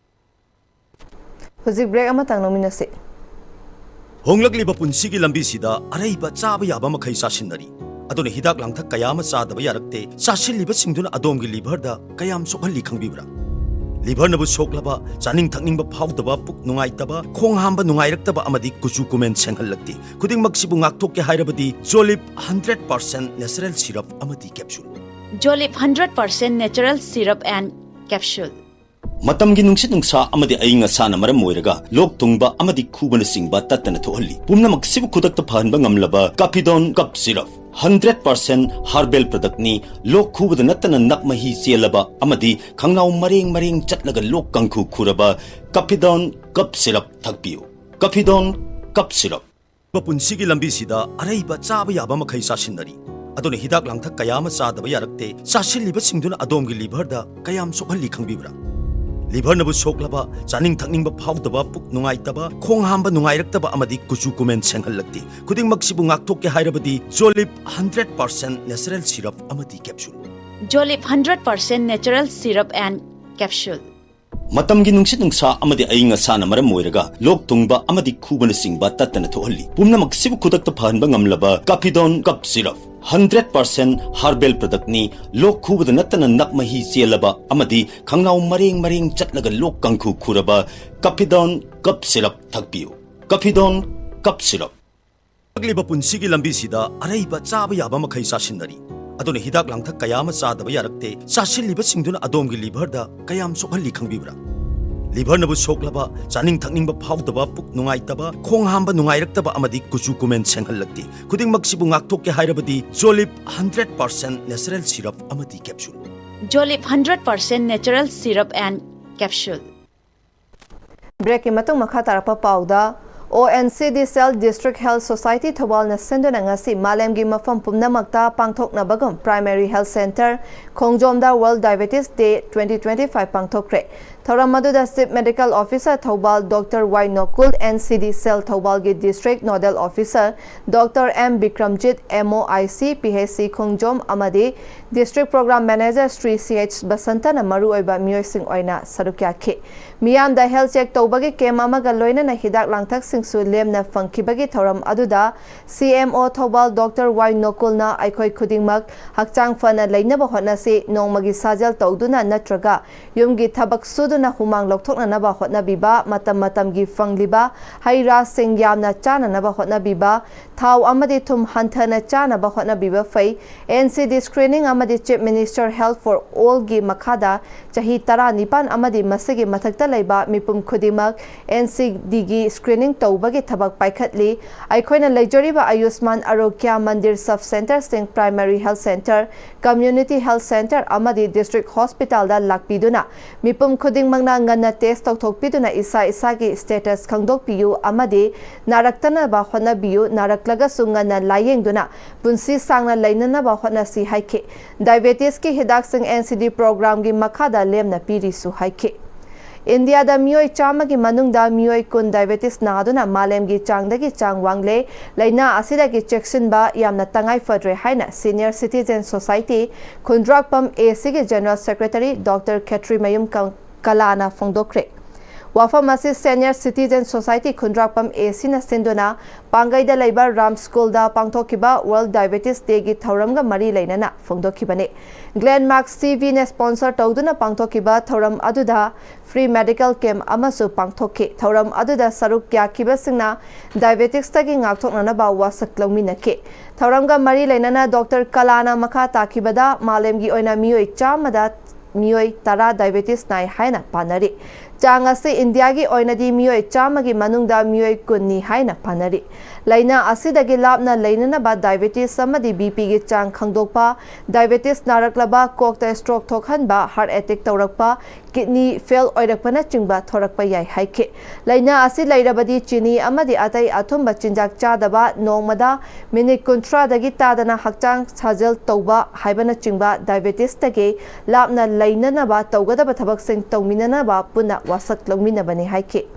ꯍꯧꯖꯤꯛ break ꯑꯃꯇꯪ ꯂꯧꯃꯤꯟꯅꯁꯤ꯫ ꯍꯣꯡꯂꯛꯂꯤꯕ ꯄꯨꯟꯁꯤꯒꯤ ꯂꯝꯕꯤꯁꯤꯗ ꯑꯔꯩꯕ ꯆꯥꯕ ꯌꯥꯕ ꯃꯈꯩ ꯆꯥꯁꯤꯟꯅꯔꯤ꯫ ꯑꯗꯨꯅ ꯍꯤꯗꯥꯛ ꯂꯥꯡꯊꯛ ꯀꯌꯥ ꯑꯃ ꯆꯥꯗꯕ ꯌꯥꯔꯛꯇꯦ꯫ ꯆꯥꯁꯤꯜꯂꯤꯕꯁꯤꯡꯗꯨꯅ ꯑꯗꯣꯝꯒꯤ liverꯗ ꯀꯌꯥꯝ ꯁꯣꯛꯍꯜꯂꯤ ꯈꯪꯕꯤꯕ꯭ꯔꯥ? Liverꯅꯕꯨ ꯁꯣꯛꯂꯕ, ꯆꯥꯅꯤꯡ ꯊꯛꯅꯤꯡꯕ ꯐꯥꯎꯗꯕ, ꯄꯨꯛ ꯅꯨꯡꯉꯥꯏꯇꯕ, ꯈꯣꯡ ꯍꯥꯝꯕ ꯅꯨꯡꯉꯥꯏꯔꯛꯇꯕ ꯑꯃꯗꯤ ꯀꯨꯆꯨ ꯀꯨꯃꯦꯟ ꯁꯦꯡꯍꯜꯂꯛꯇꯦ꯫ ꯈꯨꯗꯤꯡꯃꯛꯁꯤꯕꯨ ꯉꯥꯛꯊꯣꯛꯀꯦ ꯍꯥꯏꯔꯕꯗꯤ Zolip hundred percent natural syrup ꯑꯃꯗꯤ capsule꯫ Jolib hundred percent natural syrup and capsule. ꯃꯇꯝꯒꯤ ꯅꯨꯡꯁꯤꯠ ꯅꯨꯡꯁꯥ ꯑꯃꯗꯤ ꯑꯏꯪ ꯑꯁꯥꯅ ꯃꯔꯝ ꯑꯣꯏꯔꯒ ꯂꯣꯛ ꯊꯨꯡꯕ ꯑꯃꯗꯤ ꯈꯨꯕꯅꯆꯤꯡꯕ ꯇꯠꯇꯅ ꯊꯣꯛꯍꯜꯂꯤ꯫ ꯄꯨꯝꯅꯃꯛꯁꯤꯕꯨ ꯈꯨꯗꯛꯇ ꯐꯍꯟꯕ ꯉꯝꯂꯕ ꯀꯥꯐꯤꯗꯣꯟ cough syrup. Hundred percent herbal ꯄ꯭ꯔꯗꯛꯅꯤ꯫ ꯂꯣꯛ ꯈꯨꯕꯗ ꯅꯠꯇꯅ ꯅꯞ ꯃꯍꯤ ꯆꯦꯜꯂꯕ ꯑꯃꯗꯤ ꯈꯪꯅꯥꯎ ꯃꯔꯦꯡ ꯃꯔꯦꯡ ꯆꯠꯂꯒ ꯂꯣꯛ ꯀꯥꯡꯈꯨ ꯈꯨꯔꯕ ꯀꯥꯐꯤꯗꯣꯟ ꯀꯞ ꯁꯤꯔꯞ ꯊꯛꯄꯤꯌꯨ꯫ ꯀꯥꯐꯤꯗꯣꯟ cough syrup. ꯄꯨꯟꯁꯤꯒꯤ ꯂꯝꯕꯤꯁꯤꯗ ꯑꯔꯩꯕ ꯆꯥꯕ ꯌꯥꯕ ꯃꯈꯩ ꯆꯥꯁꯤꯟꯅꯔꯤ꯫ ꯑꯗꯨꯅ ꯍꯤꯗꯥꯛ ꯂꯥꯡꯊꯛ ꯀꯌꯥ ꯑꯃ ꯆꯥꯗꯕ ꯌꯥꯔꯛꯇꯦ꯫ ꯆꯥꯁꯤꯜꯂꯤꯕꯁꯤꯡꯗꯨꯅ ꯑꯗꯣꯝꯒꯤ ꯂꯤꯚꯔꯗ ꯀꯌꯥꯝ ꯁꯣꯛꯍꯜꯂꯤ ꯈꯪꯕꯤꯕ꯭ꯔꯥ? ꯂꯤꯚꯔꯅꯕꯨ ꯁꯣꯛꯂꯕ, ꯆꯥꯅꯤꯡ ꯊꯛꯅꯤꯡꯕ ꯐꯥꯎꯗꯕ, ꯄꯨꯛ ꯅꯨꯡꯉꯥꯏꯇꯕ, ꯈꯣꯡ ꯍꯥꯝꯕ ꯅꯨꯡꯉꯥꯏꯔꯛꯇꯕ ꯑꯃꯗꯤ ꯀꯨꯆꯨ ꯀꯨꯃꯦꯟ ꯁꯦꯡꯍꯜꯂꯛꯇꯦ꯫ ꯈꯨꯗꯤꯡꯃꯛꯁꯤꯕꯨ ꯉꯥꯛꯊꯣꯛꯀꯦ ꯍꯥꯏꯔꯕꯗꯤ Jolib hundred percent natural syrup ꯑꯃꯗꯤ capsule. Jolib hundred percent natural syrup and capsule. ꯃꯇꯝꯒꯤ ꯅꯨꯡꯁꯤꯠ ꯅꯨꯡꯁꯥ ꯑꯃꯗꯤ ꯑꯏꯪ ꯑꯁꯥꯅ ꯃꯔꯝ ꯑꯣꯏꯔꯒ ꯂꯣꯛ ꯊꯨꯡꯕ ꯑꯃꯗꯤ ꯈꯨꯕꯅꯆꯤꯡꯕ ꯇꯠꯇꯅ ꯊꯣꯛꯍꯜꯂꯤ꯫ ꯄꯨꯝꯅꯃꯛꯁꯤꯕꯨ ꯈꯨꯗꯛꯇ ꯐꯍꯟꯕ ꯉꯝꯂꯕ ꯀꯥꯐꯤꯗꯣꯟ cough syrup. Hundred percent herbal ꯄ꯭ꯔꯗꯛꯅꯤ꯫ ꯂꯣꯛ ꯈꯨꯕꯗ ꯅꯠꯇꯅ ꯅꯞ ꯃꯍꯤ ꯆꯦꯜꯂꯕ ꯑꯃꯗꯤ ꯈꯪꯅꯥꯎ ꯃꯔꯦꯡ ꯃꯔꯦꯡ ꯆꯠꯂꯒ ꯂꯣꯛ ꯀꯥꯡꯈꯨ ꯈꯨꯔꯕ ꯀꯥꯐꯤꯗꯣꯟ ꯀꯞ ꯁꯤꯔꯞ ꯊꯛꯄꯤꯌꯨ꯫ ꯀꯥꯐꯤꯗꯣꯟ cough syrup. ꯍꯤꯡꯂꯤꯕ ꯄꯨꯟꯁꯤꯒꯤ ꯂꯝꯕꯤꯁꯤꯗ ꯑꯔꯩꯕ ꯆꯥꯕ ꯌꯥꯕ ꯃꯈꯩ ꯆꯥꯁꯤꯟꯅꯔꯤ꯫ ꯑꯗꯨꯅ ꯍꯤꯗꯥꯛ ꯂꯥꯡꯊꯛ ꯀꯌꯥ ꯑꯃ ꯆꯥꯗꯕ ꯌꯥꯔꯛꯇꯦ꯫ ꯆꯥꯁꯤꯜꯂꯤꯕꯁꯤꯡꯗꯨꯅ ꯑꯗꯣꯝꯒꯤ ꯂꯤꯚꯔꯗ ꯀꯌꯥꯝ ꯁꯣꯛꯍꯜꯂꯤ ꯈꯪꯕꯤꯕ꯭ꯔꯥ? ꯂꯤꯚꯔꯅꯕꯨ ꯁꯣꯛꯂꯕ, ꯆꯥꯅꯤꯡ ꯊꯛꯅꯤꯡꯕ ꯐꯥꯎꯗꯕ, ꯄꯨꯛ ꯅꯨꯡꯉꯥꯏꯇꯕ, ꯈꯣꯡ ꯍꯥꯝꯕ ꯅꯨꯡꯉꯥꯏꯔꯛꯇꯕ ꯑꯃꯗꯤ ꯀꯨꯆꯨ ꯀꯨꯃꯦꯟ ꯁꯦꯡꯍꯜꯂꯛꯇꯦ꯫ ꯈꯨꯗꯤꯡꯃꯛꯁꯤꯕꯨ ꯉꯥꯛꯊꯣꯛꯀꯦ ꯍꯥꯏꯔꯕꯗꯤ Jolib hundred percent natural syrup ꯑꯃꯗꯤ capsule. Jolib hundred percent natural syrup and capsule. ꯕ꯭ꯔꯦꯛꯀꯤ ꯃꯇꯨꯡ ꯃꯈꯥ ꯇꯥꯔꯛꯄ ꯄꯥꯎꯗ, O N C D cell district health society ꯊꯧꯕꯥꯜꯅ ꯁꯤꯟꯗꯨꯅ ꯉꯁꯤ ꯃꯥꯂꯦꯝꯒꯤ ꯃꯐꯝ ꯄꯨꯝꯅꯃꯛꯇ ꯄꯥꯡꯊꯣꯛꯅꯕꯒꯨꯝ ꯄ꯭ꯔꯥꯏꯃꯥꯔꯤ ꯍꯦꯜꯊ ꯁꯦꯟꯇꯔ ꯈꯣꯡꯖꯣꯝꯗ world diabetes day twenty twenty five ꯄꯥꯡꯊꯣꯛꯈ꯭ꯔꯦ꯫ ꯊꯧꯔꯝ ꯑꯗꯨꯗ chief medical officer Thoubal doctor Y Nokul, N C D cell ꯊꯧꯕꯥꯜꯒꯤ district nodal officer doctor M Bikramjit, M O I C, P H ꯁꯤ ꯈꯣꯡꯖꯣꯝ ꯑꯃꯗꯤ ꯗꯤꯁꯇ꯭ꯔꯤꯛ ꯄ꯭ꯔꯣꯒ꯭ꯔꯥꯝ ꯃꯦꯅꯦꯖꯔ ꯁ꯭ꯔꯤ ꯁꯤ ꯑꯩꯆ ꯕꯁꯟꯇꯅ ꯃꯔꯨꯑꯣꯏꯕ ꯃꯤꯑꯣꯏꯁꯤꯡ ꯑꯣꯏꯅ ꯁꯔꯨꯛ ꯌꯥꯈꯤ꯫ ꯃꯤꯌꯥꯝꯗ ꯍꯦꯜꯊ ꯆꯦꯛ ꯇꯧꯕꯒꯤ ꯀꯦꯝꯞ ꯑꯃꯒ ꯂꯣꯏꯅꯅ ꯍꯤꯗꯥꯛ ꯂꯥꯡꯊꯛꯁꯤꯡꯁꯨ ꯂꯦꯝꯅ ꯐꯪꯈꯤꯕꯒꯤ ꯊꯧꯔꯝ ꯑꯗꯨꯗ ꯁꯤ ꯑꯦꯝ ꯑꯣ ꯊꯧꯕꯥꯜ ꯗꯣꯛꯇꯔ ꯋꯥꯏ ꯅꯣꯀꯨꯜꯅ ꯑꯩꯈꯣꯏ ꯈꯨꯗꯤꯡꯃꯛ ꯍꯛꯆꯥꯡ ꯐꯅ ꯂꯩꯅꯕ ꯍꯣꯠꯅꯁꯤ, ꯅꯣꯡꯃꯒꯤ ꯁꯥꯖꯦꯜ ꯇꯧꯗꯨꯅ ꯅꯠꯇ꯭ꯔꯒ ꯌꯨꯝꯒꯤ ꯊꯕꯛ ꯁꯨꯗꯨꯅ ꯍꯨꯃꯥꯡ ꯂꯧꯊꯣꯛꯅꯅꯕ ꯍꯣꯠꯅꯕꯤꯕ, ꯃꯇꯝ ꯃꯇꯝꯒꯤ ꯐꯪꯂꯤꯕ ꯍꯩ ꯔꯥꯁꯤꯡ ꯌꯥꯝꯅ ꯆꯥꯅꯅꯕ ꯍꯣꯠꯅꯕꯤꯕ, ꯊꯥꯎ ꯑꯃꯗꯤ ꯊꯨꯝ ꯍꯟꯊꯅ ꯆꯥꯅꯕ ꯍꯣꯠꯅꯕꯤꯕ ꯐꯩ꯫ NCD screening ꯑꯃꯗꯤ Chief Minister Health for All ꯒꯤ ꯃꯈꯥꯗ ꯆꯍꯤ ꯇꯔꯥꯅꯤꯄꯥꯟ ꯑꯃꯗꯤ ꯃꯁꯤꯒꯤ ꯃꯊꯛꯇ ꯂꯩꯕ ꯃꯤꯄꯨꯝ ꯈꯨꯗꯤꯡꯃꯛ NCD ꯒꯤ screening ꯇꯧꯕꯒꯤ ꯊꯕꯛ ꯄꯥꯏꯈꯠꯂꯤ꯫ ꯑꯩꯈꯣꯏꯅ ꯂꯩꯖꯔꯤꯕ ꯑꯌꯨꯁꯃꯥꯟ ꯑꯔꯣꯒ꯭ꯌ ꯃꯟꯗꯤꯔ sub centre ꯁꯤꯡ, primary health centre, community health centre ꯑꯃꯗꯤ district hospital ꯗ ꯂꯥꯛꯄꯤꯗꯨꯅ ꯃꯤꯄꯨꯝ ꯈꯨꯗꯤꯡꯃꯛꯅ ꯉꯟꯅ test ꯇꯧꯊꯣꯛꯄꯤꯗꯨꯅ ꯏꯁꯥ ꯏꯁꯥꯒꯤ status ꯈꯪꯗꯣꯛꯄꯤꯌꯨ ꯑꯃꯗꯤ ꯅꯥꯔꯛꯇꯅꯕ ꯍꯣꯠꯅꯕꯤꯌꯨ꯫ ꯅꯥꯔꯛꯂꯒꯁꯨ ꯉꯟꯅ ꯂꯥꯌꯦꯡꯗꯨꯅ ꯄꯨꯟꯁꯤ ꯁꯥꯡꯅ ꯂꯩꯅꯅꯕ ꯍꯣꯠꯅꯁꯤ ꯍꯥꯏꯈꯤ꯫ Diabetes ꯀꯤ ꯍꯤꯗꯥꯛꯁꯤꯡ NCD program ꯒꯤ ꯃꯈꯥꯗ ꯂꯦꯝꯅ ꯄꯤꯔꯤꯁꯨ ꯍꯥꯏꯈꯤ꯫ ꯏꯟꯗꯤꯌꯥꯗ ꯃꯤꯑꯣꯏ ꯆꯥꯝꯃꯒꯤ ꯃꯅꯨꯡꯗ ꯃꯤꯑꯣꯏ ꯀꯨꯟ diabetes ꯅꯥꯗꯨꯅ ꯃꯥꯂꯦꯝꯒꯤ ꯆꯥꯡꯗꯒꯤ ꯆꯥꯡ ꯋꯥꯡꯂꯦ꯫ ꯂꯥꯏꯅꯥ ꯑꯁꯤꯗꯒꯤ ꯆꯦꯛꯁꯤꯟꯕ ꯌꯥꯝꯅ ꯇꯉꯥꯏ ꯐꯗ꯭ꯔꯦ ꯍꯥꯏꯅ Senior Citizen Society ꯈꯨꯟꯗ꯭ꯔꯥꯛꯄꯝ AC ꯒꯤ General Secretary Doctor ꯈꯦꯇ꯭ꯔꯤꯃꯌꯨꯝ ꯀ-, ꯀꯂꯥꯅ ꯐꯣꯡꯗꯣꯛꯈ꯭ꯔꯦ꯫ ꯋꯥꯐꯝ ꯑꯁꯤ Senior Citizen Society ꯈꯨꯟꯗ꯭ꯔꯥꯛꯄꯝ AC ꯅ ꯁꯤꯟꯗꯨꯅ ꯄꯥꯡꯒꯩꯗ ꯂꯩꯕ ꯔꯥꯝ ꯁ꯭ꯀꯨꯜꯗ ꯄꯥꯡꯊꯣꯛꯈꯤꯕ World Diabetes Day ꯒꯤ ꯊꯧꯔꯝꯒ ꯃꯔꯤ ꯂꯩꯅꯅ ꯐꯣꯡꯗꯣꯛꯈꯤꯕꯅꯤ꯫ Glenmark CV ꯅ sponsor ꯇꯧꯗꯨꯅ ꯄꯥꯡꯊꯣꯛꯈꯤꯕ ꯊꯧꯔꯝ ꯑꯗꯨꯗ free medical camp ꯑꯃꯁꯨ ꯄꯥꯡꯊꯣꯛꯈꯤ꯫ ꯊꯧꯔꯝ ꯑꯗꯨꯗ ꯁꯔꯨꯛ ꯌꯥꯈꯤꯕꯁꯤꯡꯅ diabetes ꯇꯒꯤ ꯉꯥꯛꯊꯣꯛꯅꯅꯕ ꯋꯥꯁꯛ ꯂꯧꯃꯤꯟꯅꯈꯤ꯫ ꯊꯧꯔꯝꯒ ꯃꯔꯤ ꯂꯩꯅꯅ Doctor ꯀꯂꯥꯅ ꯃꯈꯥ ꯇꯥꯈꯤꯕꯗ, ꯃꯥꯂꯦꯝꯒꯤ ꯑꯣꯏꯅ ꯃꯤꯑꯣꯏ ꯆꯥꯝꯃꯗ ꯃꯤꯑꯣꯏ ꯇꯔꯥ diabetes ꯅꯥꯏ ꯍꯥꯏꯅ ꯄꯥꯅꯔꯤ꯫ ꯆꯥꯡ ꯑꯁꯤ ꯏꯟꯗꯤꯌꯥꯒꯤ ꯑꯣꯏꯅꯗꯤ ꯃꯤꯑꯣꯏ ꯆꯥꯝꯃꯒꯤ ꯃꯅꯨꯡꯗ ꯃꯤꯑꯣꯏ ꯀꯨꯟꯅꯤ ꯍꯥꯏꯅ ꯄꯥꯅꯔꯤ꯫ ꯂꯥꯏꯅꯥ ꯑꯁꯤꯗꯒꯤ ꯂꯥꯞꯅ ꯂꯩꯅꯅꯕ diabetes ꯑꯃꯗꯤ BP ꯒꯤ ꯆꯥꯡ ꯈꯪꯗꯣꯛꯄ, diabetes ꯅꯥꯔꯛꯂꯕ, ꯀꯣꯛꯇ stroke ꯊꯣꯛꯍꯟꯕ, heart attack ꯇꯧꯔꯛꯄ, kidney fail ꯑꯣꯏꯔꯛꯄꯅꯆꯤꯡꯕ ꯊꯣꯔꯛꯄ ꯌꯥꯏ ꯍꯥꯏꯈꯤ꯫ ꯂꯥꯏꯅꯥ ꯑꯁꯤ ꯂꯩꯔꯕꯗꯤ ꯆꯤꯅꯤ ꯑꯃꯗꯤ ꯑꯇꯩ ꯑꯊꯨꯝꯕ ꯆꯤꯟꯖꯥꯛ ꯆꯥꯗꯕ, ꯅꯣꯡꯃꯗ minute ꯀꯨꯟꯊ꯭ꯔꯥꯗꯒꯤ ꯇꯥꯗꯅ ꯍꯛꯆꯥꯡ ꯁꯥꯖꯦꯜ ꯇꯧꯕ ꯍꯥꯏꯕꯅꯆꯤꯡꯕ diabetes ꯇꯒꯤ ꯂꯥꯞꯅ ꯂꯩꯅꯅꯕ ꯇꯧꯒꯗꯕ ꯊꯕꯛꯁꯤꯡ ꯇꯧꯃꯤꯟꯅꯅꯕ ꯄꯨꯟꯅ ꯋꯥꯁꯛ ꯂꯧꯃꯤꯟꯅꯕꯅꯤ ꯍꯥꯏꯈꯤ꯫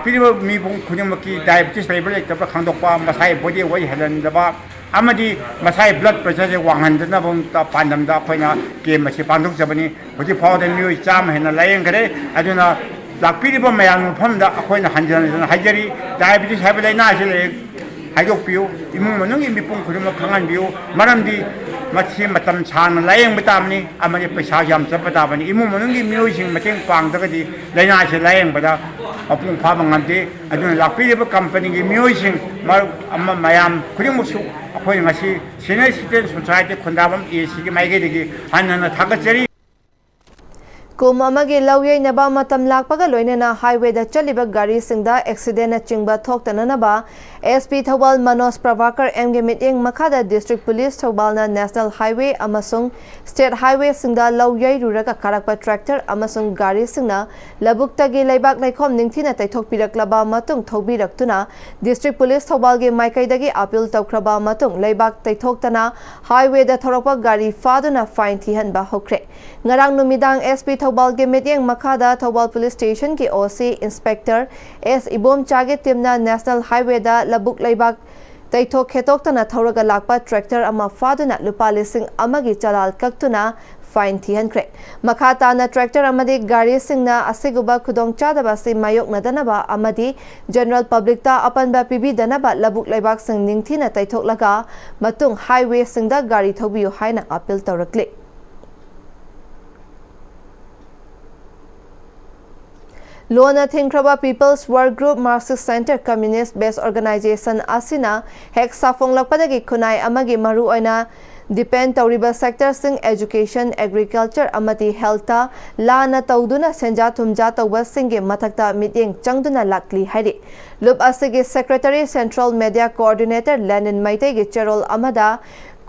ꯄꯤꯔꯤꯕ ꯃꯤꯄꯨꯝ ꯈꯨꯗꯤꯡꯃꯛꯀꯤ diabetes ꯂꯩꯕ꯭ꯔꯥ ꯂꯩꯇꯕ꯭ꯔꯥ ꯈꯪꯗꯣꯛꯄ, ꯃꯁꯥꯒꯤ body weight ꯍꯦꯜꯍꯟꯗꯕ ꯑꯃꯗꯤ ꯃꯁꯥꯒꯤ blood pressure ꯁꯦ ꯋꯥꯡꯍꯟꯗꯅꯕ ꯄꯥꯟꯗꯝꯗ ꯑꯩꯈꯣꯏꯅ camp ꯑꯁꯤ ꯄꯥꯡꯊꯣꯛꯆꯕꯅꯤ꯫ ꯍꯧꯖꯤꯛ ꯐꯥꯎꯕꯗ ꯃꯤꯑꯣꯏ ꯆꯥꯝꯃ ꯍꯦꯟꯅ ꯂꯥꯌꯦꯡꯈꯔꯦ꯫ ꯑꯗꯨꯅ ꯂꯥꯛꯄꯤꯔꯤꯕ ꯃꯌꯥꯝꯒꯤ ꯃꯐꯝꯗ ꯑꯩꯈꯣꯏꯅ ꯍꯟꯖꯤꯟ ꯍꯟꯖꯤꯟ ꯍꯥꯏꯖꯔꯤ, diabetes ꯍꯥꯏꯕ ꯂꯥꯏꯅꯥ ꯑꯁꯤ ꯂꯩ, ꯍꯥꯏꯗꯣꯛꯄꯤꯌꯨ, ꯏꯃꯨꯡ ꯃꯅꯨꯡꯒꯤ ꯃꯤꯄꯨꯝ ꯈꯨꯗꯤꯡꯃꯛ ꯈꯪꯍꯟꯕꯤꯌꯨ꯫ ꯃꯔꯝꯗꯤ ꯃꯁꯤ ꯃꯇꯝ ꯁꯥꯡꯅ ꯂꯥꯌꯦꯡꯕ ꯇꯥꯕꯅꯤ, ꯑꯃꯗꯤ ꯄꯩꯁꯥ ꯌꯥꯝ ꯆꯠꯄ ꯇꯥꯕꯅꯤ꯫ ꯏꯃꯨꯡ ꯃꯅꯨꯡꯒꯤ ꯃꯤꯑꯣꯏꯁꯤꯡ ꯃꯇꯦꯡ ꯄꯥꯡꯗ꯭ꯔꯒꯗꯤ ꯂꯥꯏꯅꯥꯁꯤ ꯂꯥꯌꯦꯡꯕꯗ ꯃꯄꯨꯡ ꯐꯥꯕ ꯉꯝꯗꯦ꯫ ꯑꯗꯨꯅ ꯂꯥꯛꯄꯤꯔꯤꯕ ꯀꯝꯄꯅꯤꯒꯤ ꯃꯤꯑꯣꯏꯁꯤꯡ, ꯃꯔꯨꯞ ꯑꯃ, ꯃꯌꯥꯝ ꯈꯨꯗꯤꯡꯃꯛꯁꯨ ꯑꯩꯈꯣꯏꯅ ꯉꯁꯤ Senior Citizen Society ꯈꯨꯟꯗ꯭ꯔꯥꯝꯕꯝ A C ꯒꯤ ꯃꯥꯏꯀꯩꯗꯒꯤ ꯍꯟꯅ ꯍꯟꯅ ꯊꯥꯒꯠꯆꯔꯤ꯫ ꯀꯨꯝ ꯑꯃꯒꯤ ꯂꯧ ꯌꯩꯅꯕ ꯃꯇꯝ ꯂꯥꯛꯄꯒ ꯂꯣꯏꯅꯅ highway ꯗ ꯆꯠꯂꯤꯕ ꯒꯥꯔꯤꯁꯤꯡꯗ accident ꯅꯆꯤꯡꯕ ꯊꯣꯛꯇꯅꯅꯕ S P Thoubal Manoj Prabhakar M ꯒꯤ ꯃꯤꯠꯌꯦꯡ ꯃꯈꯥꯗ District Police ꯊꯧꯕꯥꯜꯅ National Highway ꯑꯃꯁꯨꯡ State Highway ꯁꯤꯡꯗ ꯂꯧ ꯌꯩꯔꯨꯔꯒ ꯀꯥꯔꯛꯄ tractor ꯑꯃꯁꯨꯡ ꯒꯥꯔꯤꯁꯤꯡꯅ ꯂꯧꯕꯨꯛꯇꯒꯤ ꯂꯩꯕꯥꯛ ꯂꯩꯈꯣꯝ ꯅꯤꯡꯊꯤꯅ ꯇꯩꯊꯣꯛꯄꯤꯔꯛꯂꯕ ꯃꯇꯨꯡ ꯊꯧꯕꯤꯔꯛꯇꯨꯅ District Police ꯊꯧꯕꯥꯜꯒꯤ ꯃꯥꯏꯀꯩꯗꯒꯤ appeal ꯇꯧꯈ꯭ꯔꯕ ꯃꯇꯨꯡ ꯂꯩꯕꯥꯛ ꯇꯩꯊꯣꯛꯇꯅ highway ꯗ ꯊꯧꯔꯛꯄ ꯒꯥꯔꯤ ꯐꯥꯗꯨꯅ fine ꯊꯤꯍꯟꯕ ꯍꯧꯈ꯭ꯔꯦ꯫ ꯉꯔꯥꯡ ꯅꯨꯃꯤꯗꯥꯡ S P ꯊꯧꯕꯥꯜꯒꯤ ꯃꯤꯠꯌꯦꯡ ꯃꯈꯥꯗ ꯊꯧꯕꯥꯜ Police Station ꯒꯤ O C Inspector S ꯏꯕꯣꯝꯆꯥꯒꯤ team ꯅ National Highway ꯗ ꯂꯧꯕꯨꯛ ꯂꯩꯕꯥꯛ ꯇꯩꯊꯣꯛ ꯈꯦꯠꯇꯣꯛꯇꯅ ꯊꯧꯔꯒ ꯂꯥꯛꯄ tractor ꯑꯃ ꯐꯥꯗꯨꯅ ꯂꯨꯄꯥ ꯂꯤꯁꯤꯡ ꯑꯃꯒꯤ ꯆꯂꯥꯜ ꯀꯛꯇꯨꯅ fine ꯊꯤꯍꯟꯈ꯭ꯔꯦ꯫ ꯃꯈꯥ ꯇꯥꯅ tractor ꯑꯃꯗꯤ ꯒꯥꯔꯤꯁꯤꯡꯅ ꯑꯁꯤꯒꯨꯝꯕ ꯈꯨꯗꯣꯡꯆꯥꯗꯕ ꯑꯁꯤ ꯃꯥꯌꯣꯛꯅꯗꯅꯕ ꯑꯃꯗꯤ general public ꯇ ꯑꯄꯟꯕ ꯄꯤꯕꯤꯗꯅꯕ ꯂꯧꯕꯨꯛ ꯂꯩꯕꯥꯛꯁꯤꯡ ꯅꯤꯡꯊꯤꯅ ꯇꯩꯊꯣꯛꯂꯒ ꯃꯇꯨꯡ highway ꯁꯤꯡꯗ ꯒꯥꯔꯤ ꯊꯧꯕꯤꯌꯨ ꯍꯥꯏꯅ appeal ꯇꯧꯔꯛꯂꯤ꯫ ꯂꯣꯟꯅ ꯊꯤꯡꯈ꯭ꯔꯕ People's Work Group Marxist Center Communist Based Organization ꯑꯁꯤꯅ ꯍꯦꯛ ꯁꯥꯐꯣꯡꯂꯛꯄꯗꯒꯤ ꯈꯨꯟꯅꯥꯏ ꯑꯃꯒꯤ ꯃꯔꯨꯑꯣꯏꯅ depend ꯇꯧꯔꯤꯕ sector ꯁꯤꯡ education, agriculture ꯑꯃꯗꯤ health ꯇ ꯂꯥꯟꯅ ꯇꯧꯗꯨꯅ ꯁꯦꯟꯖꯥ ꯊꯨꯝꯖꯥ ꯇꯧꯕꯁꯤꯡꯒꯤ ꯃꯊꯛꯇ ꯃꯤꯠꯌꯦꯡ ꯆꯪꯗꯨꯅ ꯂꯥꯛꯂꯤ ꯍꯥꯏꯔꯤ꯫ ꯂꯨꯞ ꯑꯁꯤꯒꯤ secretary Central Media Coordinator ꯂꯦꯅꯤꯟ ꯃꯩꯇꯩꯒꯤ ꯆꯦꯔꯣꯜ ꯑꯃꯗ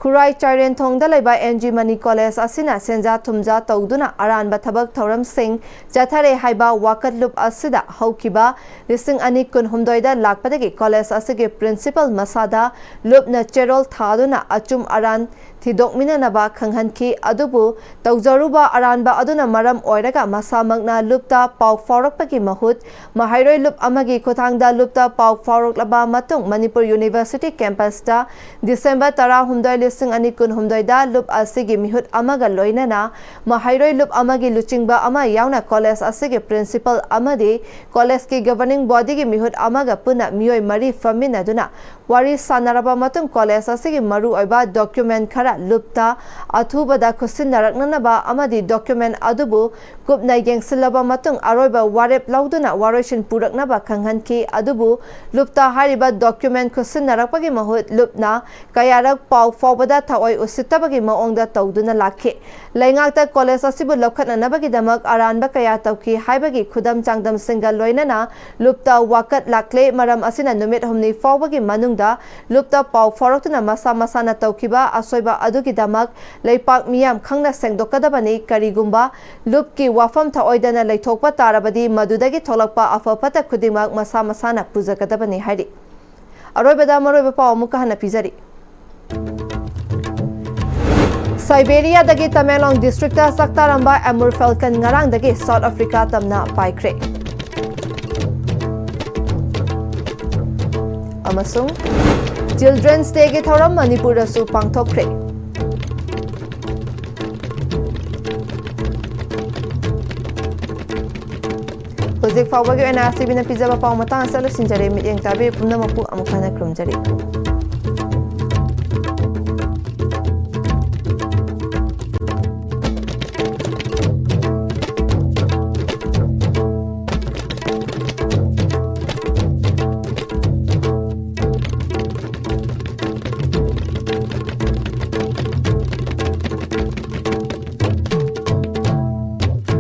ꯈꯨꯔꯥꯏ ꯆꯥꯏꯔꯦꯟꯊꯣꯡꯗ ꯂꯩꯕ N G ꯃꯅꯤ College ꯑꯁꯤꯅ ꯁꯦꯟꯖꯥ ꯊꯨꯝꯖꯥ ꯇꯧꯗꯨꯅ ꯑꯔꯥꯟꯕ ꯊꯕꯛ ꯊꯧꯔꯝꯁꯤꯡ ꯆꯠꯊꯔꯦ ꯍꯥꯏꯕ ꯋꯥꯀꯠꯂꯨꯞ ꯑꯁꯤꯗ ꯍꯧꯈꯤꯕ ꯂꯤꯁꯤꯡ ꯑꯅꯤ ꯀꯨꯟꯍꯨꯝꯗꯣꯏꯗ ꯂꯥꯛꯄꯗꯒꯤ college ꯑꯁꯤꯒꯤ principal ꯃꯁꯥꯗ ꯂꯨꯞꯅ ꯆꯦꯔꯣꯜ ꯊꯥꯗꯨꯅ ꯑꯆꯨꯝ ꯑꯔꯥꯟ ꯊꯤꯗꯣꯛꯃꯤꯟꯅꯅꯕ ꯈꯪꯍꯟꯈꯤ꯫ ꯑꯗꯨꯕꯨ ꯇꯧꯖꯔꯨꯕ ꯑꯔꯥꯟꯕ ꯑꯗꯨꯅ ꯃꯔꯝ ꯑꯣꯏꯔꯒ ꯃꯁꯥꯃꯛꯅ ꯂꯨꯞꯇ ꯄꯥꯎ ꯐꯥꯎꯔꯛꯄꯒꯤ ꯃꯍꯨꯠ ꯃꯍꯩꯔꯣꯏ ꯂꯨꯞ ꯑꯃꯒꯤ ꯈꯨꯠꯊꯥꯡꯗ ꯂꯨꯞꯇ ꯄꯥꯎ ꯐꯥꯎꯔꯛꯂꯕ ꯃꯇꯨꯡ ꯃꯅꯤꯄꯨꯔ University campus ꯇ December ꯇꯔꯥꯍꯨꯝꯗꯣꯏ, ꯂꯤꯁꯤꯡ ꯑꯅꯤ ꯀꯨꯟꯍꯨꯝꯗꯣꯏꯗ ꯂꯨꯞ ꯑꯁꯤꯒꯤ ꯃꯤꯍꯨꯠ ꯑꯃꯒ ꯂꯣꯏꯅꯅ ꯃꯍꯩꯔꯣꯏ ꯂꯨꯞ ꯑꯃꯒꯤ ꯂꯨꯆꯤꯡꯕ ꯑꯃ ꯌꯥꯎꯅ ꯀꯣꯂꯦꯖ ꯑꯁꯤꯒꯤ ꯄ꯭ꯔꯤꯟꯁꯤꯄꯜ ꯑꯃꯗꯤ ꯀꯣꯂꯦꯖꯀꯤ ꯒꯕꯔꯅꯤꯡ ꯕꯣꯗꯤꯒꯤ ꯃꯤꯍꯨꯠ ꯑꯃꯒ ꯄꯨꯟꯅ ꯃꯤꯑꯣꯏ ꯃꯔꯤ ꯐꯝꯃꯤꯟꯅꯗꯨꯅ ꯋꯥꯔꯤ ꯁꯥꯟꯅꯔꯕ ꯃꯇꯨꯡ ꯀꯣꯂꯦꯖ ꯑꯁꯤꯒꯤ ꯃꯔꯨꯑꯣꯏꯕ ꯗꯣꯀ꯭ꯌꯨꯃꯦꯟ ꯈꯔ ꯂꯨꯞꯇ ꯑꯊꯨꯕꯗ ꯈꯨꯠꯁꯤꯟꯅꯔꯛꯅꯅꯕ ꯑꯃꯗꯤ ꯗꯣꯀ꯭ꯌꯨꯃꯦꯟ ꯑꯗꯨꯕꯨ ꯀꯨꯞꯅ ꯌꯦꯡꯁꯤꯜꯂꯕ ꯃꯇꯨꯡ ꯑꯔꯣꯏꯕ ꯋꯥꯔꯦꯞ ꯂꯧꯗꯨꯅ ꯋꯥꯔꯣꯏꯁꯤꯟ ꯄꯨꯔꯛꯅꯕ ꯈꯪꯍꯟꯈꯤ꯫ ꯑꯗꯨꯕꯨ ꯂꯨꯞꯇ ꯍꯥꯏꯔꯤꯕ ꯗꯣꯀ꯭ꯌꯨꯃꯦꯟ ꯈꯨꯠꯁꯤꯟꯅꯔꯛꯄꯒꯤ ꯃꯍꯨꯠ ꯂꯨꯞꯅ ꯀꯌꯥꯔꯛ ꯄꯥꯎ ꯐꯥꯎꯕꯗ ꯊꯑꯣꯏ ꯎꯁꯤꯠꯇꯕꯒꯤ ꯃꯑꯣꯡꯗ ꯇꯧꯗꯨꯅ ꯂꯥꯛꯈꯤ꯫ ꯂꯩꯉꯥꯛꯇ ꯀꯣꯂꯦꯖ ꯑꯁꯤꯕꯨ ꯂꯧꯈꯠꯅꯅꯕꯒꯤꯗꯃꯛ ꯑꯔꯥꯟꯕ ꯀꯌꯥ ꯇꯧꯈꯤ ꯍꯥꯏꯕꯒꯤ ꯈꯨꯗꯝ ꯆꯥꯡꯗꯝꯁꯤꯡꯒ ꯂꯣꯏꯅꯅ ꯂꯨꯞꯇ ꯋꯥꯀꯠ ꯂꯥꯛꯂꯦ꯫ ꯃꯔꯝ ꯑꯁꯤꯅ ꯅꯨꯃꯤꯠ ꯍꯨꯝꯅꯤ ꯐꯥꯎꯕꯒꯤ ꯃꯅꯨꯡꯗ ꯂꯨꯞꯇ ꯄꯥꯎ ꯐꯥꯎꯔꯛꯇꯨꯅ ꯃꯁꯥ ꯃꯁꯥꯅ ꯇꯧꯈꯤꯕ ꯑꯁꯣꯏꯕ ꯑꯗꯨꯒꯤꯗꯃꯛ ꯂꯩꯄꯥꯛ ꯃꯤꯌꯥꯝ ꯈꯪꯅ ꯁꯦꯡꯗꯣꯛꯀꯗꯕꯅꯤ꯫ ꯀꯔꯤꯒꯨꯝꯕ ꯂꯨꯞꯀꯤ ꯋꯥꯐꯝ ꯊꯑꯣꯏꯗꯅ ꯂꯩꯊꯣꯛꯄ ꯇꯥꯔꯕꯗꯤ ꯃꯗꯨꯗꯒꯤ ꯊꯣꯛꯂꯛꯄ ꯑꯐ ꯐꯠꯇ ꯈꯨꯗꯤꯡꯃꯛ ꯃꯁꯥ ꯃꯁꯥꯅ ꯄꯨꯖꯒꯗꯕꯅꯤ ꯍꯥꯏꯔꯤ꯫ ꯑꯔꯣꯏꯕꯗ ꯃꯔꯨꯑꯣꯏꯕ ꯄꯥꯎ ꯑꯃꯨꯛꯀ ꯍꯟꯅ ꯄꯤꯖꯔꯤ꯫ ꯁꯥꯏꯕꯦꯔꯤꯌꯥꯗꯒꯤ ꯇꯃꯦꯡꯂꯣꯡ ꯗꯤꯁꯇ꯭ꯔꯤꯛꯇ ꯆꯥꯛꯇꯥꯔꯝꯕ ꯑꯦꯃꯨꯔ ꯐꯦꯜꯀꯟ ꯉꯔꯥꯡꯗꯒꯤ ꯁꯥꯎꯠ ꯑꯐ꯭ꯔꯤꯀꯥ ꯇꯝꯅ ꯄꯥꯏꯈ꯭ꯔꯦ꯫ ꯑꯃꯁꯨꯡ ꯆꯤꯜꯗ꯭ꯔꯦꯟꯁ ꯗꯦꯒꯤ ꯊꯧꯔꯝ ꯃꯅꯤꯄꯨꯔꯗꯁꯨ ꯄꯥꯡꯊꯣꯛꯈ꯭ꯔꯦ꯫ ꯍꯧꯖꯤꯛ ꯐꯥꯎꯕꯒꯤ ꯑꯣꯏꯅ ꯑꯁꯤꯕꯤꯅ ꯄꯤꯖꯕ ꯄꯥꯎ ꯃꯇꯥꯡ ꯑꯁꯤꯗ ꯂꯣꯏꯁꯤꯟꯖꯔꯦ꯫ ꯃꯤꯠꯌꯦꯡ ꯇꯥꯕꯤꯔꯤꯕ ꯄꯨꯝꯅꯃꯛꯄꯨ ꯑꯃꯨꯛ ꯍꯟꯅ ꯈꯨꯔꯨꯝꯖꯔꯤ꯫